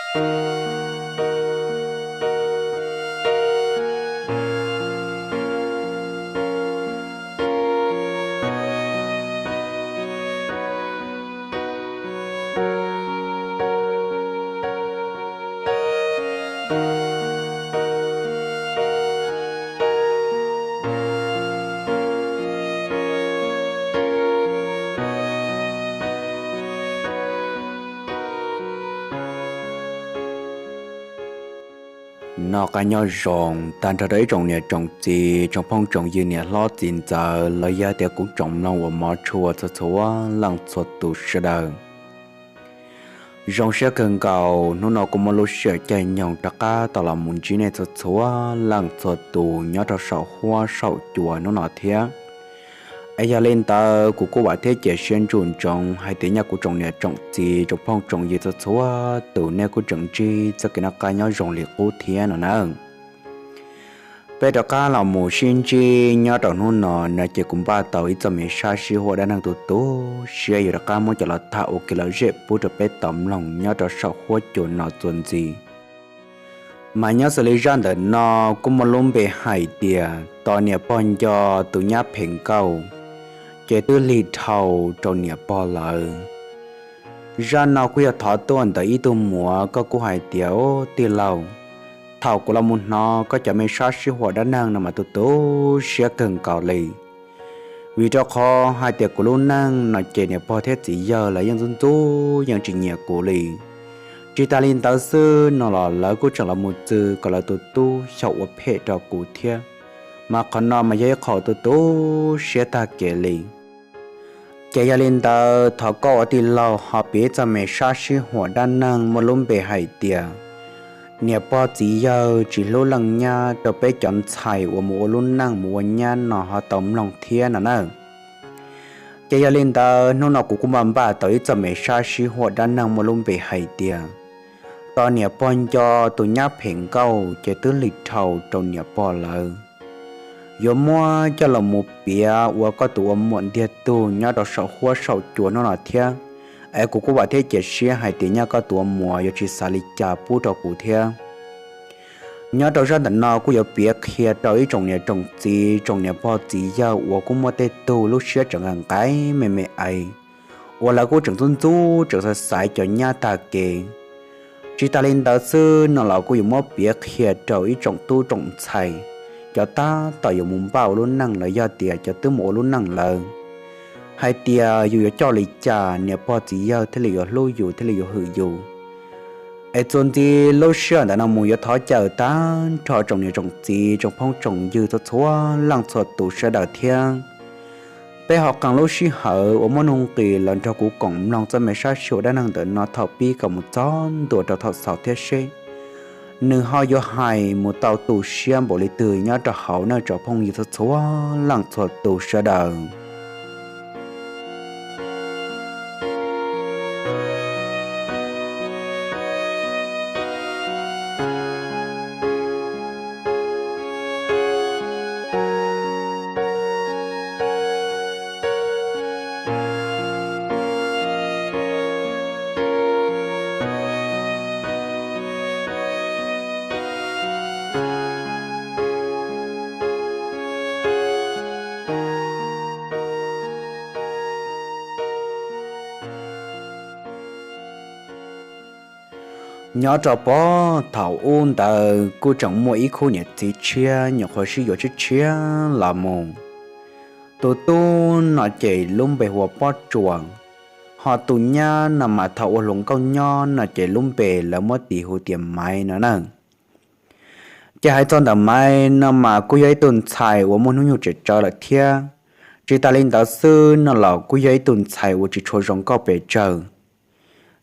Noj qab nyob zoo tag nrho rau ib tsoom niam tsoom txiv, tsoom phooj tsoom ywg, niam hlob txiv ntxawm los yog tias kuv tsoom mloog uas hmov tshua txhua txhua leej txhua tus sawv daws. Zoo siab kawg nkaus hnub no kuj muaj lub sij hawm caij nyoog rov qab tau los mus ntsib nej txhua txhua leej txhua tus nyob rau saum huab saum cua hnub no thiab. Es yog li ntawd kuv kuj vam thiab cia siab ntsuj ntsoov hais tias nyaj kuv tsoom niam tsoom txiv, tsoom phooj tsoom ywg txhua txhua tus, nej kuj tseem ntsib txoj kev noj qab nyob zoo li qub thiab no na. Peb rov qab los mus sib ntsib nyob rau hnub no no ces kuv npaj tau ib txoj me sab sib huam dab neeg tu tu siab yuav rov qab muab coj los tham ua kev lom zem pub rau peb tau mloog nyob rau saum huab cua no txuas ntxiv. Mas nyob xws li zaj ntawm no kuj muaj lub npe hais tias tos niam pog nco tus nyab phem nkauj, ces twb lig dhau rau niam pog lawm. Zaj no kuj yog thov tuaj ntawm ib tug muam, koj kuj hais tias, Ub tij laug, thaum kuv los mus hnov koj cov me sab sib huam dab neeg no mas tu tu siab kawg nkaus li. Vim rau qhov hais tias kuv lub neej no ces niam pog thiab txiv yawg lawv yeej ntxub ntxub yeej tsis nyiam kuv li. Tsis tas li ntawd xwb no los lawv kuj tseem los mus txwv kom lawv tus tub xyaum ua phem rau kuv thiab, mas qhov no mas yog ib qho tu tu siab tag kev li. Ces yog li ntawd thov koj ua tij laug ho piav ib txoj me sab sib huam dab neeg muaj lub npe hais tias niam pog txiv yawg tsis hlub leej nyab rau peb cov ntxhais uas mus ua lub neej mus ua nyab no ho tau mloog thiab no na. Ces yog li ntawd hnub no kuv kuj npaj npaj tau ib txoj me sab sib huam dab neeg muaj lub npe hais tias tos niam pog nco tus nyab phem nkauj ces twb lig dhau rau niam pog lawm. Yuav muab coj los mus piav ua koj tus ua muam ntiag tug nyob rau saum huab saum cua hnub no thiab. Es kuv kuj vam thiab cia siab hais tias nyaj koj tus ua muam yuav tsis xav li cas pub rau kuv thiab. Nyob rau zaj ntawm no kuj yuav piav qhia rau ib tsoom niam tsoom txiv, tsoom niam pog txiv yawg uas kuj muaj tej tug lub siab tseem nqaim nqaim me me aiv, uas lawv kuj tseem ntxub ntxub tseem xaiv xaiv cov nyab tag kev. Tsis tas li ntawd xwb no los kuj yuav muab piav qhia rau ib tsoom tub tsoom ntxhais, cov tab tom yuav mus npaj ua lub neej los yog tias cov twb mus ua lub neej lawm, hais tias yus yuav coj li cas niam pog txiv yawg thiaj li yuav hlub yus thiaj li yuav hwm yus. Es txuas ntxiv lub sij hawm ntawm no mus yuav thov caw tag nrho tsoom niam tsoom txiv, tsoom phooj tsoom ywg txhua txhua leej txhua tus sawv daws thiab. Peb ho qee lub sij hawm uas muaj nuj nqis los nrog kuv koom mloog txoj me sab sib huam dab neeg ntawm no thaum pib kom mus txog ntua rau thaum xaus thiab seb nws ho yuav hais mus tau tu siab npaum li twg nyob rau hauv nej tsoom phooj ywg txhua txhua leej txhua tus sawv daws. Nyob rau puag thaum ub ntawd kuj tseem muaj ib khub niam txiv tshiab nyuam qhuav sib yuav tshiab tshiab los mus. Tus tub no ces lub npe hu ua Pob Tsuas, ho tus nyab no mas thaum ua hluas nkauj nyob no ces lub npe lawv muab tis hu tias Maiv no na. Ces hais txog ntawm Maiv no mas kuj yog ib tug ntxhais uas muaj hnub nyoog tseem tsawv lawm thiab. Tsis tas li ntawd xwb no los kuj yog ib tug ntxhais uas tsis tshua zoo nkauj pes tsawg.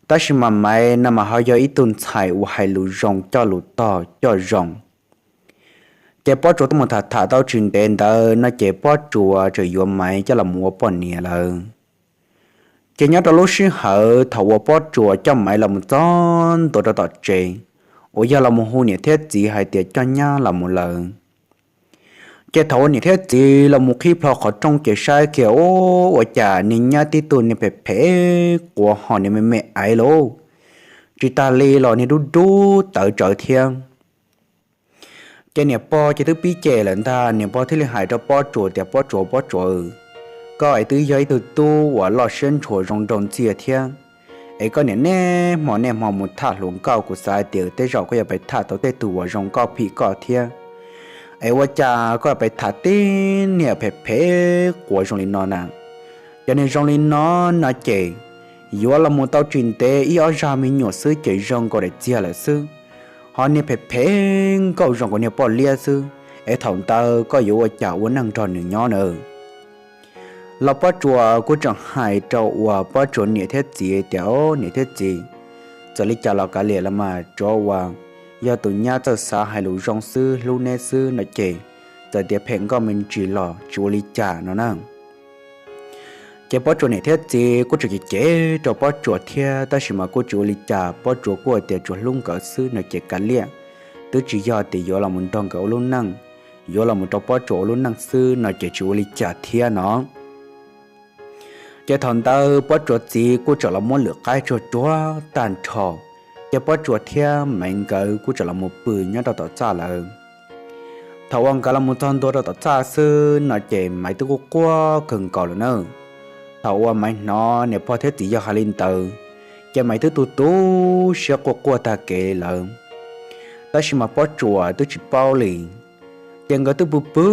Tab sis mas Maiv no mas ho yog ib tug ntxhais uas hais lus zoo coj lus tog coj zoo. Ces Pob Tsuas tuaj mus tham tham tau tsis ntev ntawd no ces Pob Tsuas tseem yuav Maiv coj los mus ua poj niam lawm. Ces nyob rau lub sij hawm thaum uas Pob Tsuas coj Maiv los mus txog ntua rau tom tsev, uas yog los mus hu niam thiab txiv hais tias coj nyab los mus lawm, ces thaum uas niam thiab txiv los mus qhib plho qhov rooj ces saib kiag ua cas niag nyab tib tug niag phem phem quav ho niag me me aiv lauj. tsis tas li los niag dub dub tawv tsawv thiab. Ces niam pog ces twb pib cem lawm ntag, niam pog thiaj li hais rau Pob Tsuas tias, Pob Tsuas, Pob Tsuas, koj es twb yog ib tug tub uas loj siab ntshua zoo nraug ntxiag thiab, es koj niam niaj hmo niaj hmo mus tham hluas nkauj, kuv xav hais tias tej zaum koj yuav pais tham tau tej tug uas zoo nkauj phim koj thiab. Es ua cas koj pais tham tib niag phem phem quav zoo li no na? Cov niag zoo li no no ces yuav los mus tau tsis ntev ib ob zag me nyuam xwb ces zoo nkaus daim txiag lawm xwb. Ho niag phem phem nkauj zoo nkaus niag poj liab xwb, es thaum ntawd koj yuav ua cas ua neej nrog nws nyob na? Los Pob Tsuas kuj tseem hais rau uas Pob Tsuas niam thiab txiv tias, Au, niam thiab txiv, txawm li cas los kav liam los mas, tsuav uas yog tus nyab txawj xav hais lus zoo xwb, hlub neb xwb no ces txawm tias phem nkauj me ntsis los tsis ua li cas no na. Ces Pob Tsuas niam thiab txiv kuj tseem cem cem rau Pob Tsuas thiab, tab sis mas kuj tsis ua li cas, Pob Tsuas kuj tias tsuas hlub nkawd xwb no ces kav liam, twb tsis yog tias yuav los mus nrog nkawd ua lub neej, yuav los mus rau Pob Tsuas ua lub neej xwb no ces tsis ua li cas thiab no. Ces thaum ntawd Pob Tsuas txiv kuj tseem los muab lwm qaib tsuag tsuag tag nrho, ces Pob Tsuas thiab Maiv nkawd kuj tseem los mus pw nyob rau tom txaj lawm. Thaum uas nkawd los mus txog ntua rau tom txaj xwb no ces Maiv twb quaj quaj kawg nkaus lawm na. Thaum uas Maiv hnov niam pog thiab txiv yawg hais li ntawd, ces Maiv twb tu tu siab quaj quaj tag kev lawm. Tab sis mas Pob Tsuas twb tsis paub li. Ces nkawd twb pw pw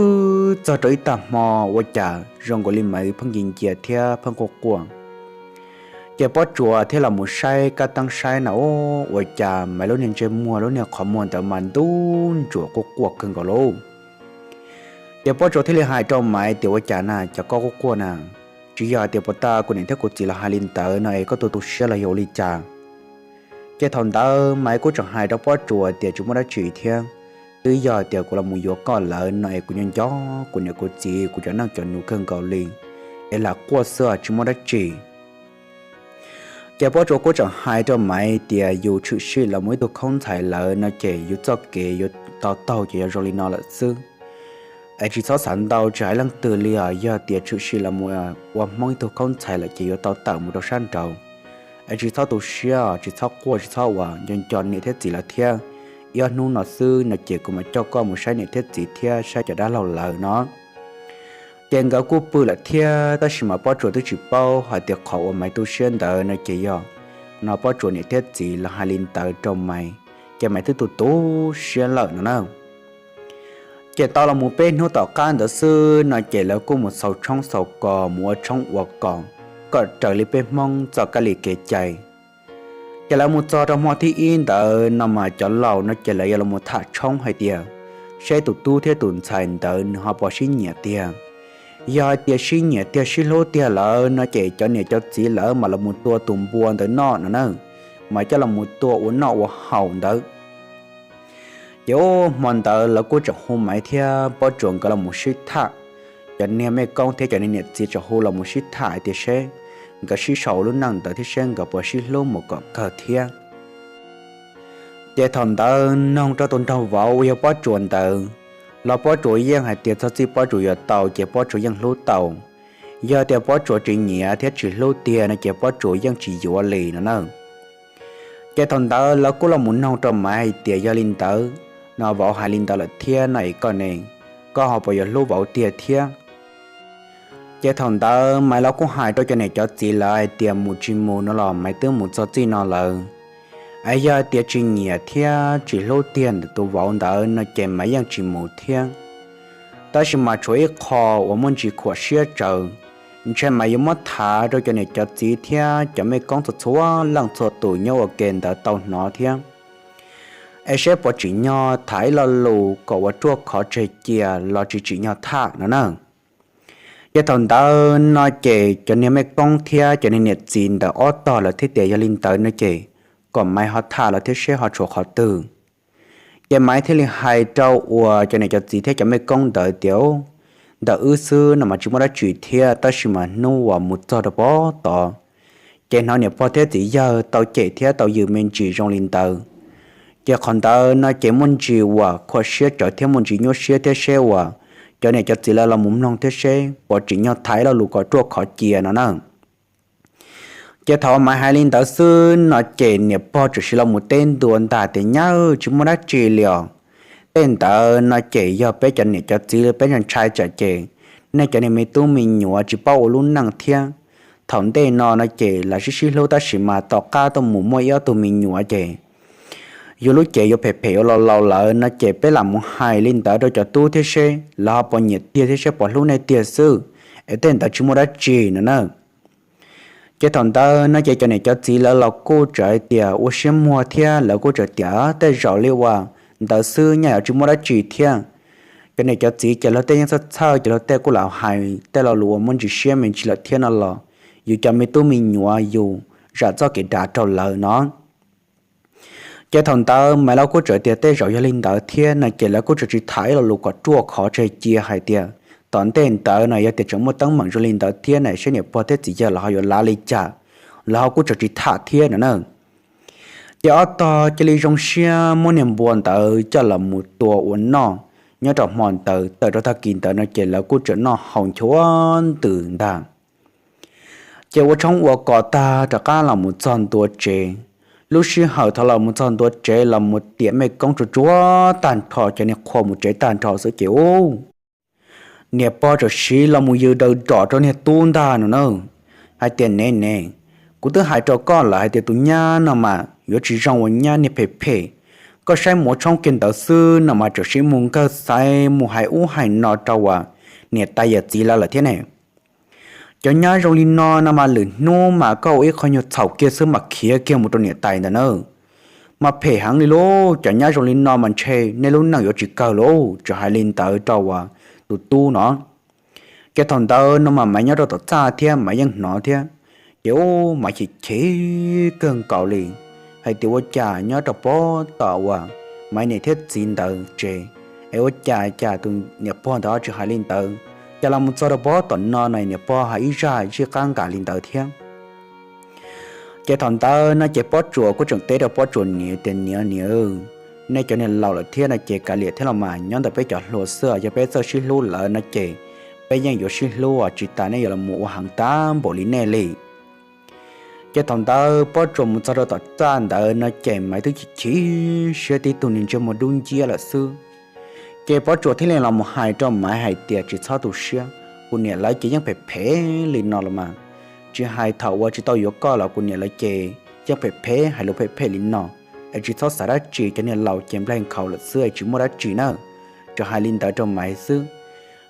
txog rau ib tag hmo, ua cas zoo nkaus li Maiv pheej cia ncia thiab pheej quaj quaj. Ces Pob Tsuas thiaj los mus saib kab teeb saib na, ua cas Maiv lub niag ntsej muag lub niag qhov muag ntawd mas ntuj ntsuam quaj quaj kawg nkaus lauj. Ces Pob Tsuas thiaj li hais rau Maiv tias, Ua cas na, cas koj quaj quaj na? Tsis yog hais tias puas tas kuv niam thiab kuv txiv los hais li ntawd no es koj tu tu siab los yog ua li cas? Ces thaum ntawd Maiv kuj tseem hais rau Pob Tsuas tias, Tsis muaj dab tsi thiab, twb yog tias kuv los mus yuav koj lawm no es kuv nyob nco kuv niam kuv txiv kuv cov neej cov nus kawg nkaus li, es lam quaj xwb tsis muaj dab tsi. Ces Pob Tsuas kuj tseem hais rau Maiv tias yus tshwm sim los mus ib tug khaub ntxhais lawm no ces yus txoj kev yuav tau taug ces yog zoo li no lawm xwb. Es tsis txhob xav ntau tsis hais leej twg li os, yog tias tshwm sim los mus ua Hmoob ib tug khaub ntxhais lawm ces yuav tau tawm mus rau sab nraud. Es tsis txhob tu siab, tsis txhob quaj, tsis txhob ua, nco nco niam thiab txiv lawv thiab. Ib ob hnub no xwb no ces kuv mam coj koj mus saib niam thiab txiv thiab saib cov dab laug lawv no. Ces nkawd kuj pw lawm thiab, tab sis mas Pob Tsuas twb tsis paub hais tias qhov uas Maiv tu siab ntawd no ces yog no Pob Tsuas niam thiab txiv los hais li ntawd rau Maiv, ces Maiv twb tu tu siab lawm no na. Ces tau los mus peb hnub tom qab ntawd xwb no ces lawv kuj mus xaus tshoob xaus kos, mus ua tshoob ua kos, kom raws li peb Hmoob txoj kab li kev cai. Ces lawv mus txog rau hmo thib ib ntawd no mas cov laus no ces lawv yuav los tham tshoob hais tias, seb tus tub thiab tus ntxhais ntawd nws ho puas sib nyiam tiag. Yog hais tias sib nyiam tiag sib hlub tiag lawm no ces cov niam cov txiv lawv mam los mus tua tus npua ntawd noj no na, mas coj los mus tua ua noj ua haus ntawd. Ces ub hmo ntawd lawv kuj tseem hu Maiv thiab Pob Tsuas nkawd los mus sib tham. Cov niag mej koob thiab cov niag niam txiv tseem hu los mus sib tham hais tias seb nkawd sib sau lub neej ntawd thiab seb nkawd puas sib hlub mus kom kawg thiab. Ces thaum ntawd noog rau tus nraug vauv uas yog Pob Tsuas ntawd, los Pob Tsuas yeej hais tias txog txij Pob Tsuas yuav tau ces Pob Tsuas yeej hlub tau. Yog tias Pob Tsuas tsis nyiam thiab tsis hlub tiag no ces Pob Tsuas yeej tsis yuav li no na. Ces thaum ntawd lawv kuj los mus noog rau Maiv hais tias yog li ntawd no, vauv hais li ntawd lawm thiab no es koj ne, koj ho puas yuav hlub vauv tiag thiab? Ces thaum ntawd Maiv los kuj hais rau cov niam cov txiv lawv hais tias mus tsis mus no los Maiv twb mus txog txij no lawm. Es yog hais tias tsis nyiam thiab tsis hlub tiag ntawm tus vauv ntawd no ces Maiv yeej tsis mus thiab. Tab sis mas tshuav ib qho uas muaj ntsis khuam siab tsawv, ntshai Maiv yuav muab thav rau cov niam cov txiv thiab cov mej koob txhua txhua leej txhua tus nyob ua ke ntawd tau hnov thiab. Es seb puas tsim nyog thav ib lo lus kom ua ruaj khov tseg cia los tsis tsim nyog tham no na. Ces thaum ntawd no ces cov niag mej koob thiab cov niag niam txiv ntawd ob tog lawv thiaj tias yog li ntawd no ces kom Maiv ho tham los thiab seb ho tshuav qhov twg. Ces Maiv thiaj li hais rau uas cov niam cov txiv thiab cov mej koob ntawd tias, ntawm wb xwb no mas tsis muaj dab tsi thiab, tab sis mas hnub uas mus txog rau pog tod, ces hnov niam pog thiab txiv yawg tau cem thiab tau yws me ntsis zoo li ntawd. Ces qhov ntawd no ces muaj ntsis uas khuam siab tsawv thiab muaj ntsis nyuaj siab thiab seb uas cov niam cov txiv lawv los mus mloog thiab seb puas tsim nyog thav ib lo lus kom ruaj khov cia no na. Ces thaum Maiv hais li ntawd xwb no ces niam pog txawm sis los mus teb ntua ntag tias, Nyab, tsis muaj dab tsi li os. Tej ntawd no ces yog peb cov niam cov txiv peb ntshai ntshai tsam ces nej cov niag me tub me nyuam tsis paub ua lub neej thiab. Thaum ntej no no ces lawv sib sib hlub tab sis mas tom qab tuaj mus muaj ib ob tug me nyuam ces yus lub cev yuav phem phem ua laus laus lawm no ces peb lam mus hais li ntawd rau cov tub thiab seb lawv ho puas nyiam tiag thiab seb puas hlub nej tiag xwb, es tej ntawd tsis muaj dab tsi no na. Ces thaum ntawd no ces cov niam cov txiv lawv los kuj txawm hais tias ua siab muag thiab lawv kuj txawm tias tej zaum li uas ntawd xwb nyaj yuav tsis muaj dab tsi thiab. Cov niam cov txiv ces luag tej yeej txhawj txhawj ces luag tej kuj lam hais tej lo lus uas muaj ntsis siab me ntsis lawm thiab no los yus cov me tub me nyuam yus zam txoj kev dav rau lawv no. Ces thaum ntawd Maiv lawv kuj txawm tias tej zaum yog li ntawd thiab no ces lawv kuj txawm tsis tham ib lo lus kom ruaj khov tseg cia hais tias tom ntej ntawd no yog tias tseem muaj teeb meem zoo li ntawd thiab na seb niam pog thiab txiv yawg los ho yuav lav li cas, lawv ho kuj txawm tsis tham thiab no na. Ces ob tog cia li zoo siab muab niag npua ntawd coj los mus tua ua noj. Nyob rau hmo ntawd tawm rau tag kis ntawd no ces lawv kuj txawm noj haus nchuav ntws ntag. Ces ua tshoob ua kos tag rov qab los mus txog ntua tsev. Lub sij hawm thaum los mus txog ntua tsev los mus tiam mej koob tsuag tsuag tag nrho cov niag qhua mus tsev tag nrho xwb ces ub, niam pog txawm siv los mus yws daws rom rau niag tub ntag no na, hais tias, Ne ne, kuv twb hais rau koj lawm hais tias tus nyab no mas yuav tsis zoo ua nyab niag phem phem. Koj saib mus ua tshoob kiag ntawd xwb no mas txawm siv mus nkawg xaiv mus hais ub hais no rau uas niam tais yawm txiv lawv lawm thiab ne. Cov nyab zoo li no no mas lwm hnub mas koj ua ib qho nyuag txhaum kiag xwb mas khiav kiag mus rau niam tais ntawd na. Mas phem heev li lauj, cov nyab zoo li no mas ntshe nej lub neej yuav tsis kawg lauj, txawm hais li ntawd rau uas tus tub no. Ces thaum ntawd no mas Maiv nyob rau tom txaj thiab Maiv yeej hnov thiab. Ces ub, Maiv chim chim kawg nkaus li, hais tias ua cas nyob rau pem tom uas Maiv niam thiab txiv ntawd tsev es ua cas cas tus niam pog ntawd tsis hais li ntawd, cas los mus txog rau pem tom no no niam pog hais ib zaj zij qab nkas li ntawd thiab. Ces thaum ntawd no ces Pob Tsuas kuj tseem teb rau Pob Tsuas niam tias, Niam niam, nej cov niag laus lawm thiab no ces kav liam thiab los mas, nyob ntawm peb cov hluas xwb, yog peb txawj sib hlub lawm no ces peb yeej yuav sib hlub tsis tas nej yuav los mus ua heev tag npaum li nej li. Ces thaum ntawd Pob Tsuas mus txog rau tom txaj ntawd no ces Maiv twb chim chim siab tib tug niag ntsej muag dub nciab lawm xwb. Ces Pob Tsuas thiaj li los mus hais rau Maiv hais tias, Tsis txhob tu siab, kuv niam lawv ces yeej phem phem li no los mas. Tsis hais thaum uas tsis tau yuav koj los kuv niam lawv ces yeej phem phem hais lus phem phem li no. Es tsis txhob xav dab tsi, cov niag laus ces nplaig nkhaus lawm xwb es tsis muaj dab tsi na. Tsuas hais li ntawd rau Maiv xwb,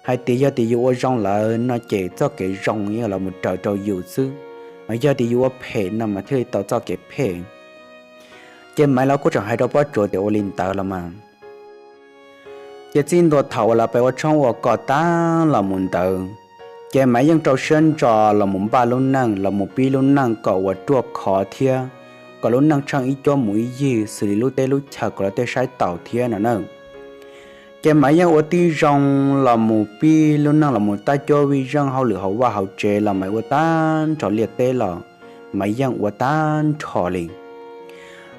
hais tias yog tias yus ua zoo lawm no ces txoj kev zoo yeej los mus raws rau yus xwb, mas yog tias yus ua phem no mas thiaj li tau txoj kev phem. Ces Maiv los kuj tseem hais rau Pob Tsuas tias ua li ntawd los mas. Ces txij ntua thaum uas lawv pem ua tshoob ua kos tag los mus ntawd, ces Maiv yeej rau siab ntso los mus npaj lub neej los mus pib lub neej kom uas ruaj khov thiab kom lub neej tsheej ib cuab mus ib yig xws li lub teb lub chaw kom lawv tej saib taus thiab no na. Ces Maiv yeej ua tib zoo los mus pib lub neej los mus tab cuab vij zeej hauj lwm hauv vaj hauv tsev los Maiv ua tag nrho liaj teb los Maiv yeej ua tag nrho li.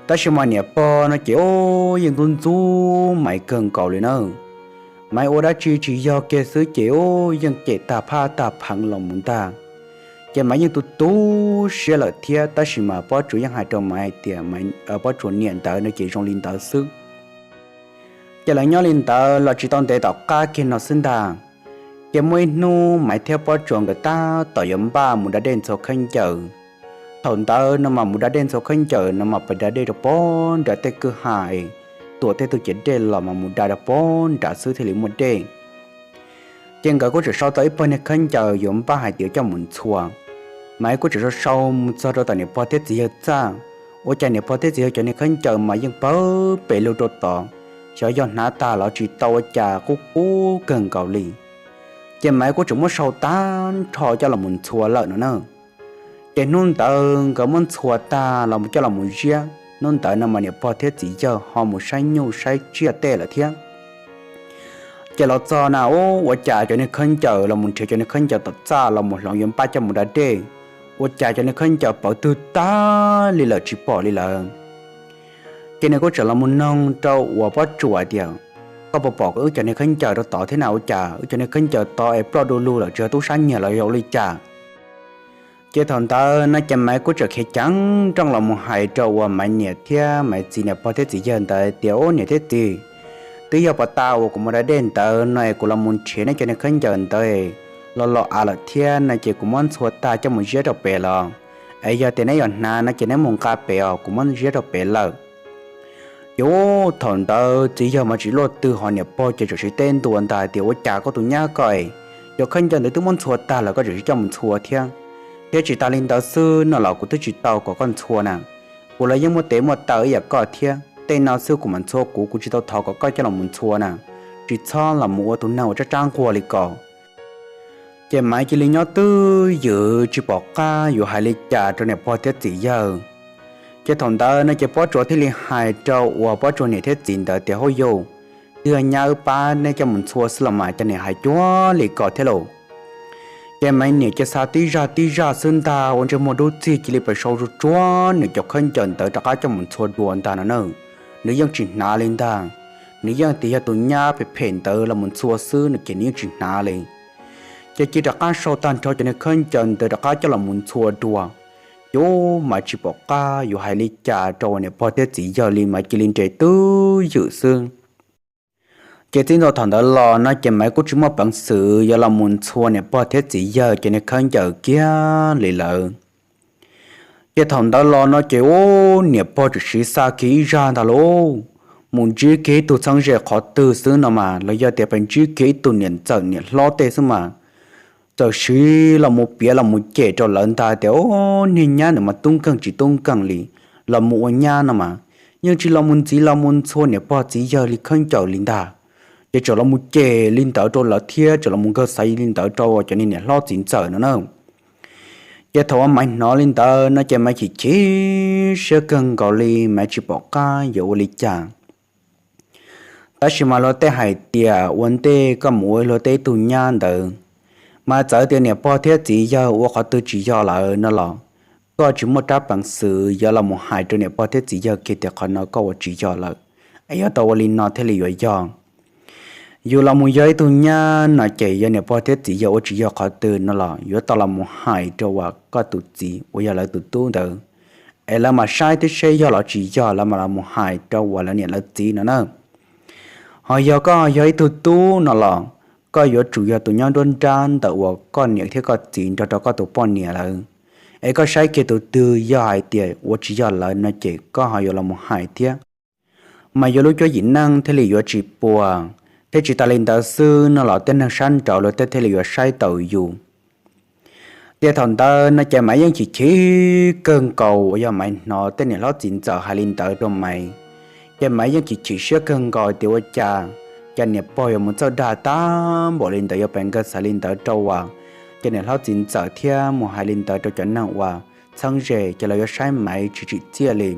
Tab sis mas niam pog no ces ub yeej ntxub ntxub Maiv kawg nkaus li na. Maiv ua dab tsi tsis yog kiag xwb ces ub yeej cem tag phaj tag pheev los mus ntag. Ces Maiv yeej tu tu siab lawm thiab tab sis mas Pob Tsuas yeej hais rau Maiv hais tias, Pob Tsuas niam ntawd no ces zoo li ntawd xwb. Ces lawv nyob li ntawd los tsis tau ntev tom qab kiag no xwb ntag, ces muaj ib hnub Maiv thiab Pob Tsuas nkawd tab tom yuav npaj mus da dej ntxhua khaub ncaws. Thaum ntawd no mas mus da dej ntxhua khaub ncaws no mas pes da dej rau pem nram tej kwj ha, tuam tej tug ciav dej los mas mus da rau pem nrad xwb thiaj li muaj dej. Ces nkawd kuj tseem sau tau ib pawg niag khaub ncaws yuav npaj hais tias coj mus ntxhua. Maiv kuj tseem sau sau mus txog rau tom niam pog thiab txiv yawg txaj, ua cas niam pog thiab txiv yawg cov niag khaub ncaws mas yeej pawg pes lug rau tod, xyov yog hnav tag los tsis tau ua cas qub qub kawg nkaus li. Ces Maiv kuj tseem muab sau tag nrho coj los mus ntxhua lawm no na. Ces hnub ntawd nkawd muab ntxhua tag los coj los mus ziab, hnub ntawd no mas niam pog thiab txiv yawg ho mus saib nyuj saib tsiaj tej lawm thiab. Ces los txog na ub ua cas cov niag khaub ncaws los mus nrhiav cov niag khaub ncaws tom txaj los mus hloov yuav npaj coj mus da dej, ua cas cov niag khaub ncaws pawv twg tag li lawm tsis pom li lawm. Ces nws kuj tseem los mus noog rau uas Pob Tsuas tias, Koj puas pom wb cov niag khaub ncaws rau tod thiab na? Ua cas wb cov niag khaub ncaws tod es ploj du lug lawm tsis yog tub sab nyiag los yog ua li cas? Ces thaum ntawd no ces Maiv kuj txawm khiav ceev nrooj los mus hais rau uas Maiv niam thiab Maiv txiv niam pog thiab txiv yawg ntawd tias, Ub niam thiab txiv, twb yog puag ta uas kuv mus da dej ntawd no es kuv los mus nrhiav neb cov niag khaub ncaws ntawd los los av lawm thiab no ces kuv muab ntxhua tag coj mus ziab rau pem los, es yog tias neb yuav hnav no ces neb mus nqa pem os, kuv muab ziab rau pem lawm. Ces thaum ntawd txiv yawg mas tsis luaj twg ho niam pog ces txawm siv teb ntua ntag tias, Ua cas koj tus nyab ko, cov khaub ncaws ntawd twb muab ntxhua tag lawm koj tseem siv coj mus ntxhua thiab? Thiab tsis tas li ntawd xwb no los kuv twb tsis tau kom koj ntxhua na, kuv los yeej muaj tes muaj taw ib yam koj thiab, tej no xwb kuv mam ntxhua kuv, kuv tsis tau thov kom koj coj los mus ntxhua na, tsis txhob los mus ua tus neeg uas tsab tsab nquag li ko. Ces Maiv cia li nyob twj ywm tsis pom qab yuav hais li cas rau niam pog thiab txiv yawg. Ces thaum ntawd no ces Pob Tsuas thiaj li hais rau uas Pob Tsuas niam thiab txiv ntawd tias, Hauj yug, twb yog nyab wb pab neb coj mus ntxhua xwb los mas cas niam hais cuag li ko thiab lauj? Ces Maiv niam cia xav tib zaj tib zaj xwb ntag ua ntsej muag dub txig cia li pes sau tsuag tsuag nws cov khaub ncaws ntawd rov qab coj mus ntxhua dua ntag no na. Nws yeej tsis hnav li ntag, nws yeej tias yog tus nyab phem phem ntawd los mus ntxhua xwb no ces nws yeej tsis hnav li. Ces cia rov qab sau tag nrho cov niag khaub ncaws ntawd rov qab coj los mus ntxhua dua. Ces Maiv tsis pom qab yuav hais li cas rau uas niam pog thiab txiv yawg li, Maiv cia li nres twj ywm xwb. Ces txij ntua thaum ntawd los no ces Maiv kuj tsis muaj peev xwm yuav los mus ntxhua niam pog thiab txiv yawg cov niag khaub ncaws kiag li lawm. Ces thaum ntawd los no ces ub niam pog txawm siv xa kiag ib zaj ntag lauj, mus ntsib kiag ib tug txheeb ze qhov twg xwb no mas los yog tias pes ntsib kiag ib tug niam ntxawm niam hlob tej xwb mas txawm siv los mus piav los mus cem rau lawv ntag tias, Ub niag nyab ntawd mas tub nkeeg tsis tub nkeeg li, los mus ua nyab no mas yeej tsis los mus ntxiv los mus ntxhua niam pog txiv yawg li khaub ncaws li ntag. Ces txawm los mus cem li ntawd rau lawv thiab txawm los mus nkawg xaiv li ntawd rau cov niag niam hlob txiv ntxawm no na. Ces thaum uas Maiv hnov li ntawd no ces Maiv chim chim siab kawg nkaus li, Maiv tsis pom qab yuav ua li cas. Tab sis mas luag tej hais tias ua ntej koj mus ua luag tej ib tug nyab ntawd, mas txawm tias niam pog thiab txiv yawg ua qhov twg tsis yog lawm no los koj tsis muaj rab peev xwm yuav los mus hais rau niam pog thiab txiv yawg kiag tias qhov no koj ua tsis yog lawm, es yuav tau ua li no thiaj li yuav yog. Yus los mus yog ib tug nyab no ces yog niam pog thiab txiv yawg ua tsis yog qhov twg no los yuav tau los mus hais rau uas koj tus txiv uas yog lawv tus tub ntawd, es lawv mam saib thiab seb yog los tsis yog lawv mam los mus hais rau uas lawv niam lawv txiv no na. Ho yog koj yog ib tug tub no los koj yuav tsum yog tus nyob nruab nrab ntawm uas koj niam thiab koj txiv nrog rau koj tus poj niam lawm, es koj saib kiag tus twg yog hais tias ua tsis yog lawv no ces koj ho yuav los mus hais thiab, mas yus lub cuab yim neej thiaj li yuav tsis puas, thiab tsis tas li ntawd xwb no los tej neeg sab nraud luag tej thiaj li yuav saib taus yus. Ces thaum ntawd no ces Maiv yeej chim chim kawg nkaus uas yog Maiv hnov tej niam hlob txiv ntxawm hais li ntawd rau Maiv. Ces Maiv yeej chim chim siab kawg nkaus tias ua cas, cas niam pog yuav mus txawj dag tag npaum li ntawd, yuav pes nkawg xaiv li ntawd rau uas cov niam hlob txiv ntxawm thiab mus hais li ntawd rau cov neeg uas txheeb ze, ces lawv yuav saib Maiv tsis tsim txiaj li.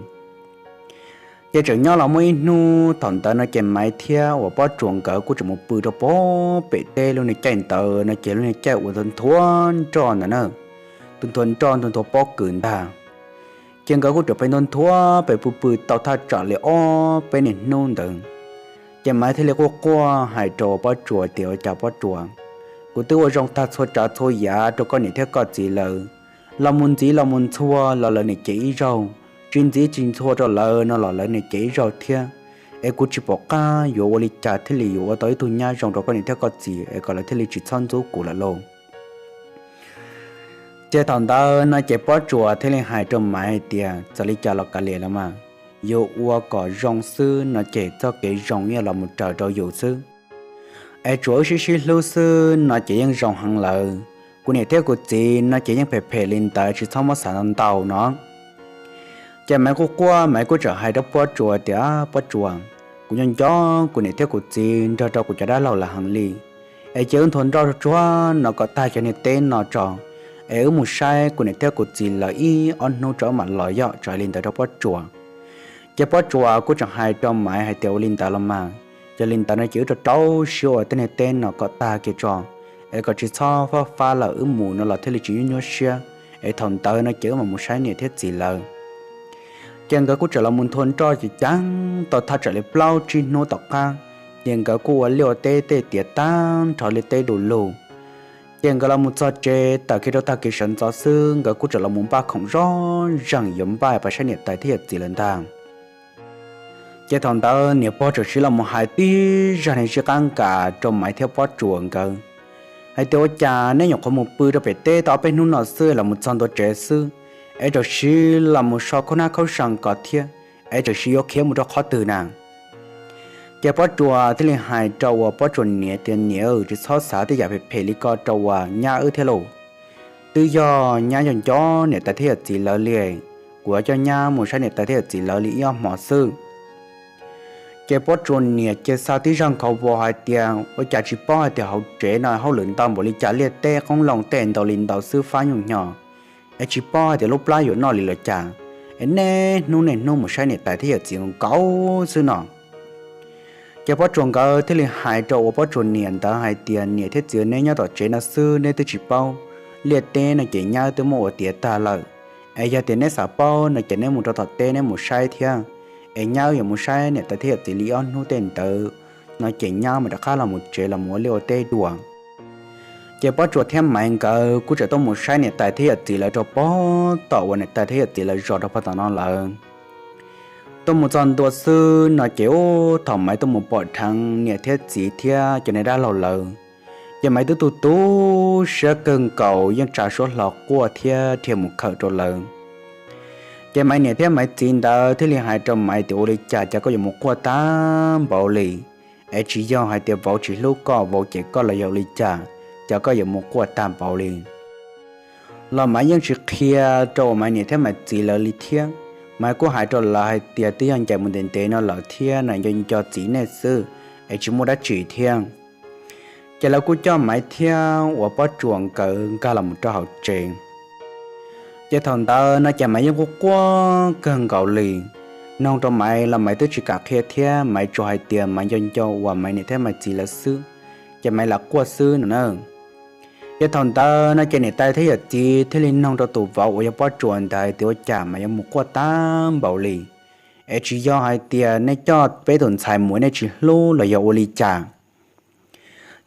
Ces tseem nyob los muaj ib hnub thaum ntawd no ces Maiv thiab uas Pob Tsuas nkawd kuj tseem mus pw rau pem teb lub niag caij ntawd no ces lub niag caij uas nthuav nroj ntawd na, tus nthuav nroj tus nthuav pob kws ntag. Ces nkawd kuj tseem pheej nthuav nthuav pem pw pw tau thaj tsam li ob peb niaj hnub ntawd. Ces Maiv thiaj li quaj quaj hais rau uas Pob Tsuas tias ua cas Pob Tsuas, kuv twb ua zoo tag txhua tsav txhua yam rau koj niam thiab koj txiv lawm, los mus ntxiv los mus ntxhua los lawv niam cev ib zaug, tsis ntxiv tsis ntxhua rau lawv no los lawv niam cev ib zaug thiab. Es kuv tsis pom qab yuav ua li cas thiaj li yuav ua tau ib tug nyab zoo rau koj niam thiab koj txiv es kom lawv thiaj li tsis txhob ntxub kuv lawm lauj. Ces thaum ntawd no ces Pob Tsuas thiaj li hais rau Maiv hais tias txawm li cas los kav liam los mas, yus ua kom zoo xwb no ces txoj kev zoo yeej los mus raws rau yus xwb. Es tsuas wb sib sib hlub xwb no ces yeej zoo heev lawm. Kuv niam thiab kuv txiv no ces yeej phem phem li ntawd tsis txhob muab xav ntau no. Ces Maiv quaj quaj Maiv kuj txawm hais rau Pob Tsuas tias Pob Tsuas, kuv nco nco kuv niam thiab kuv txiv nrog rau kuv cov dab laug lawm heev li. Es cia wb nthuav nroj tsuag tsuag no kom tag cov niag teb no tso, es wb mus saib kuv niam thiab kuv txiv lawv ib ob hnub tso wb mam los yog, txawm li ntawd rau Pob Tsuas. Ces Pob Tsuas kuj tseem hais rau Maiv hais tias ua li ntawd los mas, yog li ntawd no ces wb rau rau siab ua tej niag teb no kom tag kiag tso, es kom tsis txhob fab fab lawm wb mus no los thiaj li tsis nyuaj nyuaj siab, es thaum ntawd no ces wb mam mus saib niam thiab txiv lawv. Ces nkawd kuj txawm los mus nthuav nroj ces ceev tau thaj tsam li plaub tsib hnub tom qab, ces nkawd kuj ua liaj ua teb tej tiav tag nrho liaj teb du lug. Ces nkawd los mus txog tsev, tawm kiag rau tag kis sawv ntxov xwb nkawd kuj tseem los mus npaj khoom zoj zeem yuav npaj pab saib niam tais thiab yawm txiv lawm ntag. Ces thaum ntawd niam pog txawm sim los mus hais tib zag neeg sib qab nkas rau Maiv thiab Pob Tsuas nkawd hais tias, ua cas neb nyuam qhuav mus pw rau pem teb tau ob peb hnub no xwb los mus txog ntua tsev xwb, es txawm sim los mus so khaub nab khaub sau ko thiab, es txawm sim yuav khiav mus rau qhov twg na? Ces Pob Tsuas thiaj li hais rau uas Pob Tsuas niam tias, niam, tsis txhob xav tej yam phem phem li ko rau uas nyab wb thiab lauj. Twb yog nyab nco nco niam tais thiab yawm txiv lawv li, kuv yuav coj nyab mus saib niam tais thiab yawm txiv lawv li ib ob hmo xwb. Ces Pob Tsuas niam cia li xav tib zag nkhaus vos hais tias, ua cas tsis paub hais tias hauv tsev no hauj lwm ntau npaum li cas, liaj teb qoob loo tej ntau li ntau xwb fab nyuj hnyo, es tsis paub hais tias lub plab yuav noj li los cas, es niaj hnub niaj hnub mus saib niam tais thiab yawm txiv nkaus xwb no. Ces Pob Tsuas nkawd thiaj li hais rau uas Pob Tsuas niam ntawd hais tias, niam thiab txiv, neb nyob tom tsev no xwb neb twb tsis paub, liaj teb no ces nyab twb muab ua tiav tag lawm. Es yog tias neb xav paub no ces neb mus rau tom teb neb mus saib thiab, es nyab yuav mus saib niam tais thiab yawm txiv li ob hnub tej ntawd no ces nyab mam rov qab los mus tsev los mus ua liaj ua teb dua. Ces Pob Tsuas thiab Maiv nkawd kuj txawm tuaj mus saib niam tais thiab yawm txiv lawv rau pem tom uas niam tais thiab yawm txiv lawv zos rau pem tom no lawm. Tuaj mus txog ntua xwb no ces ub, thaum Maiv tuaj mus pom dheev niam thiab txiv thiab cov niag dab laug lawm, ces Maiv twb tu tu siab kawg nkaus, yeej tsa suab hlo quaj thiab dhia mus khawm rau lawv. Ces Maiv niam thiab Maiv txiv ntawd thiaj li hais rau Maiv tias, ua li cas cas koj yuav mus quaj tag npaum li? Es tsis yog hais tias vauv tsis hlub koj, vauv cem koj los yog ua li cas, cas koj yuav mus quaj tag npaum li? Los Maiv yeej tsis qhia rau uas Maiv niam thiab Maiv txiv lawv li thiab. Maiv kuj hais rau lawv hais tias, twb yog ncaim mus ntev ntev no lawm thiab no, nco nco txiv nej xwb, es tsis muaj dab tsi thiab. Ces lawv kuj coj Maiv thiab uas Pob Tsuas nkawd nkag los mus rau hauv tsev. Ces thaum ntawd no ces Maiv yeej quaj quaj kawg nkaus li. Nug rau Maiv los Maiv twb tsis kam qhia thiab, Maiv tsuas hais tias Maiv nco nco uas Maiv niam thiab Maiv txiv lawv xwb, ces Maiv lam quaj xwb no na. Ces thaum ntawd no ces niam tais thiab yawm txiv thiaj li nug rau tus vauv uas yog Pob Tsuas ntawd tias, ua cas mas yuav mus quaj tag npaum li? Es tsis yog hais tias nej coj peb tus ntxhais mus nej tsis hlub los yog ua li cas?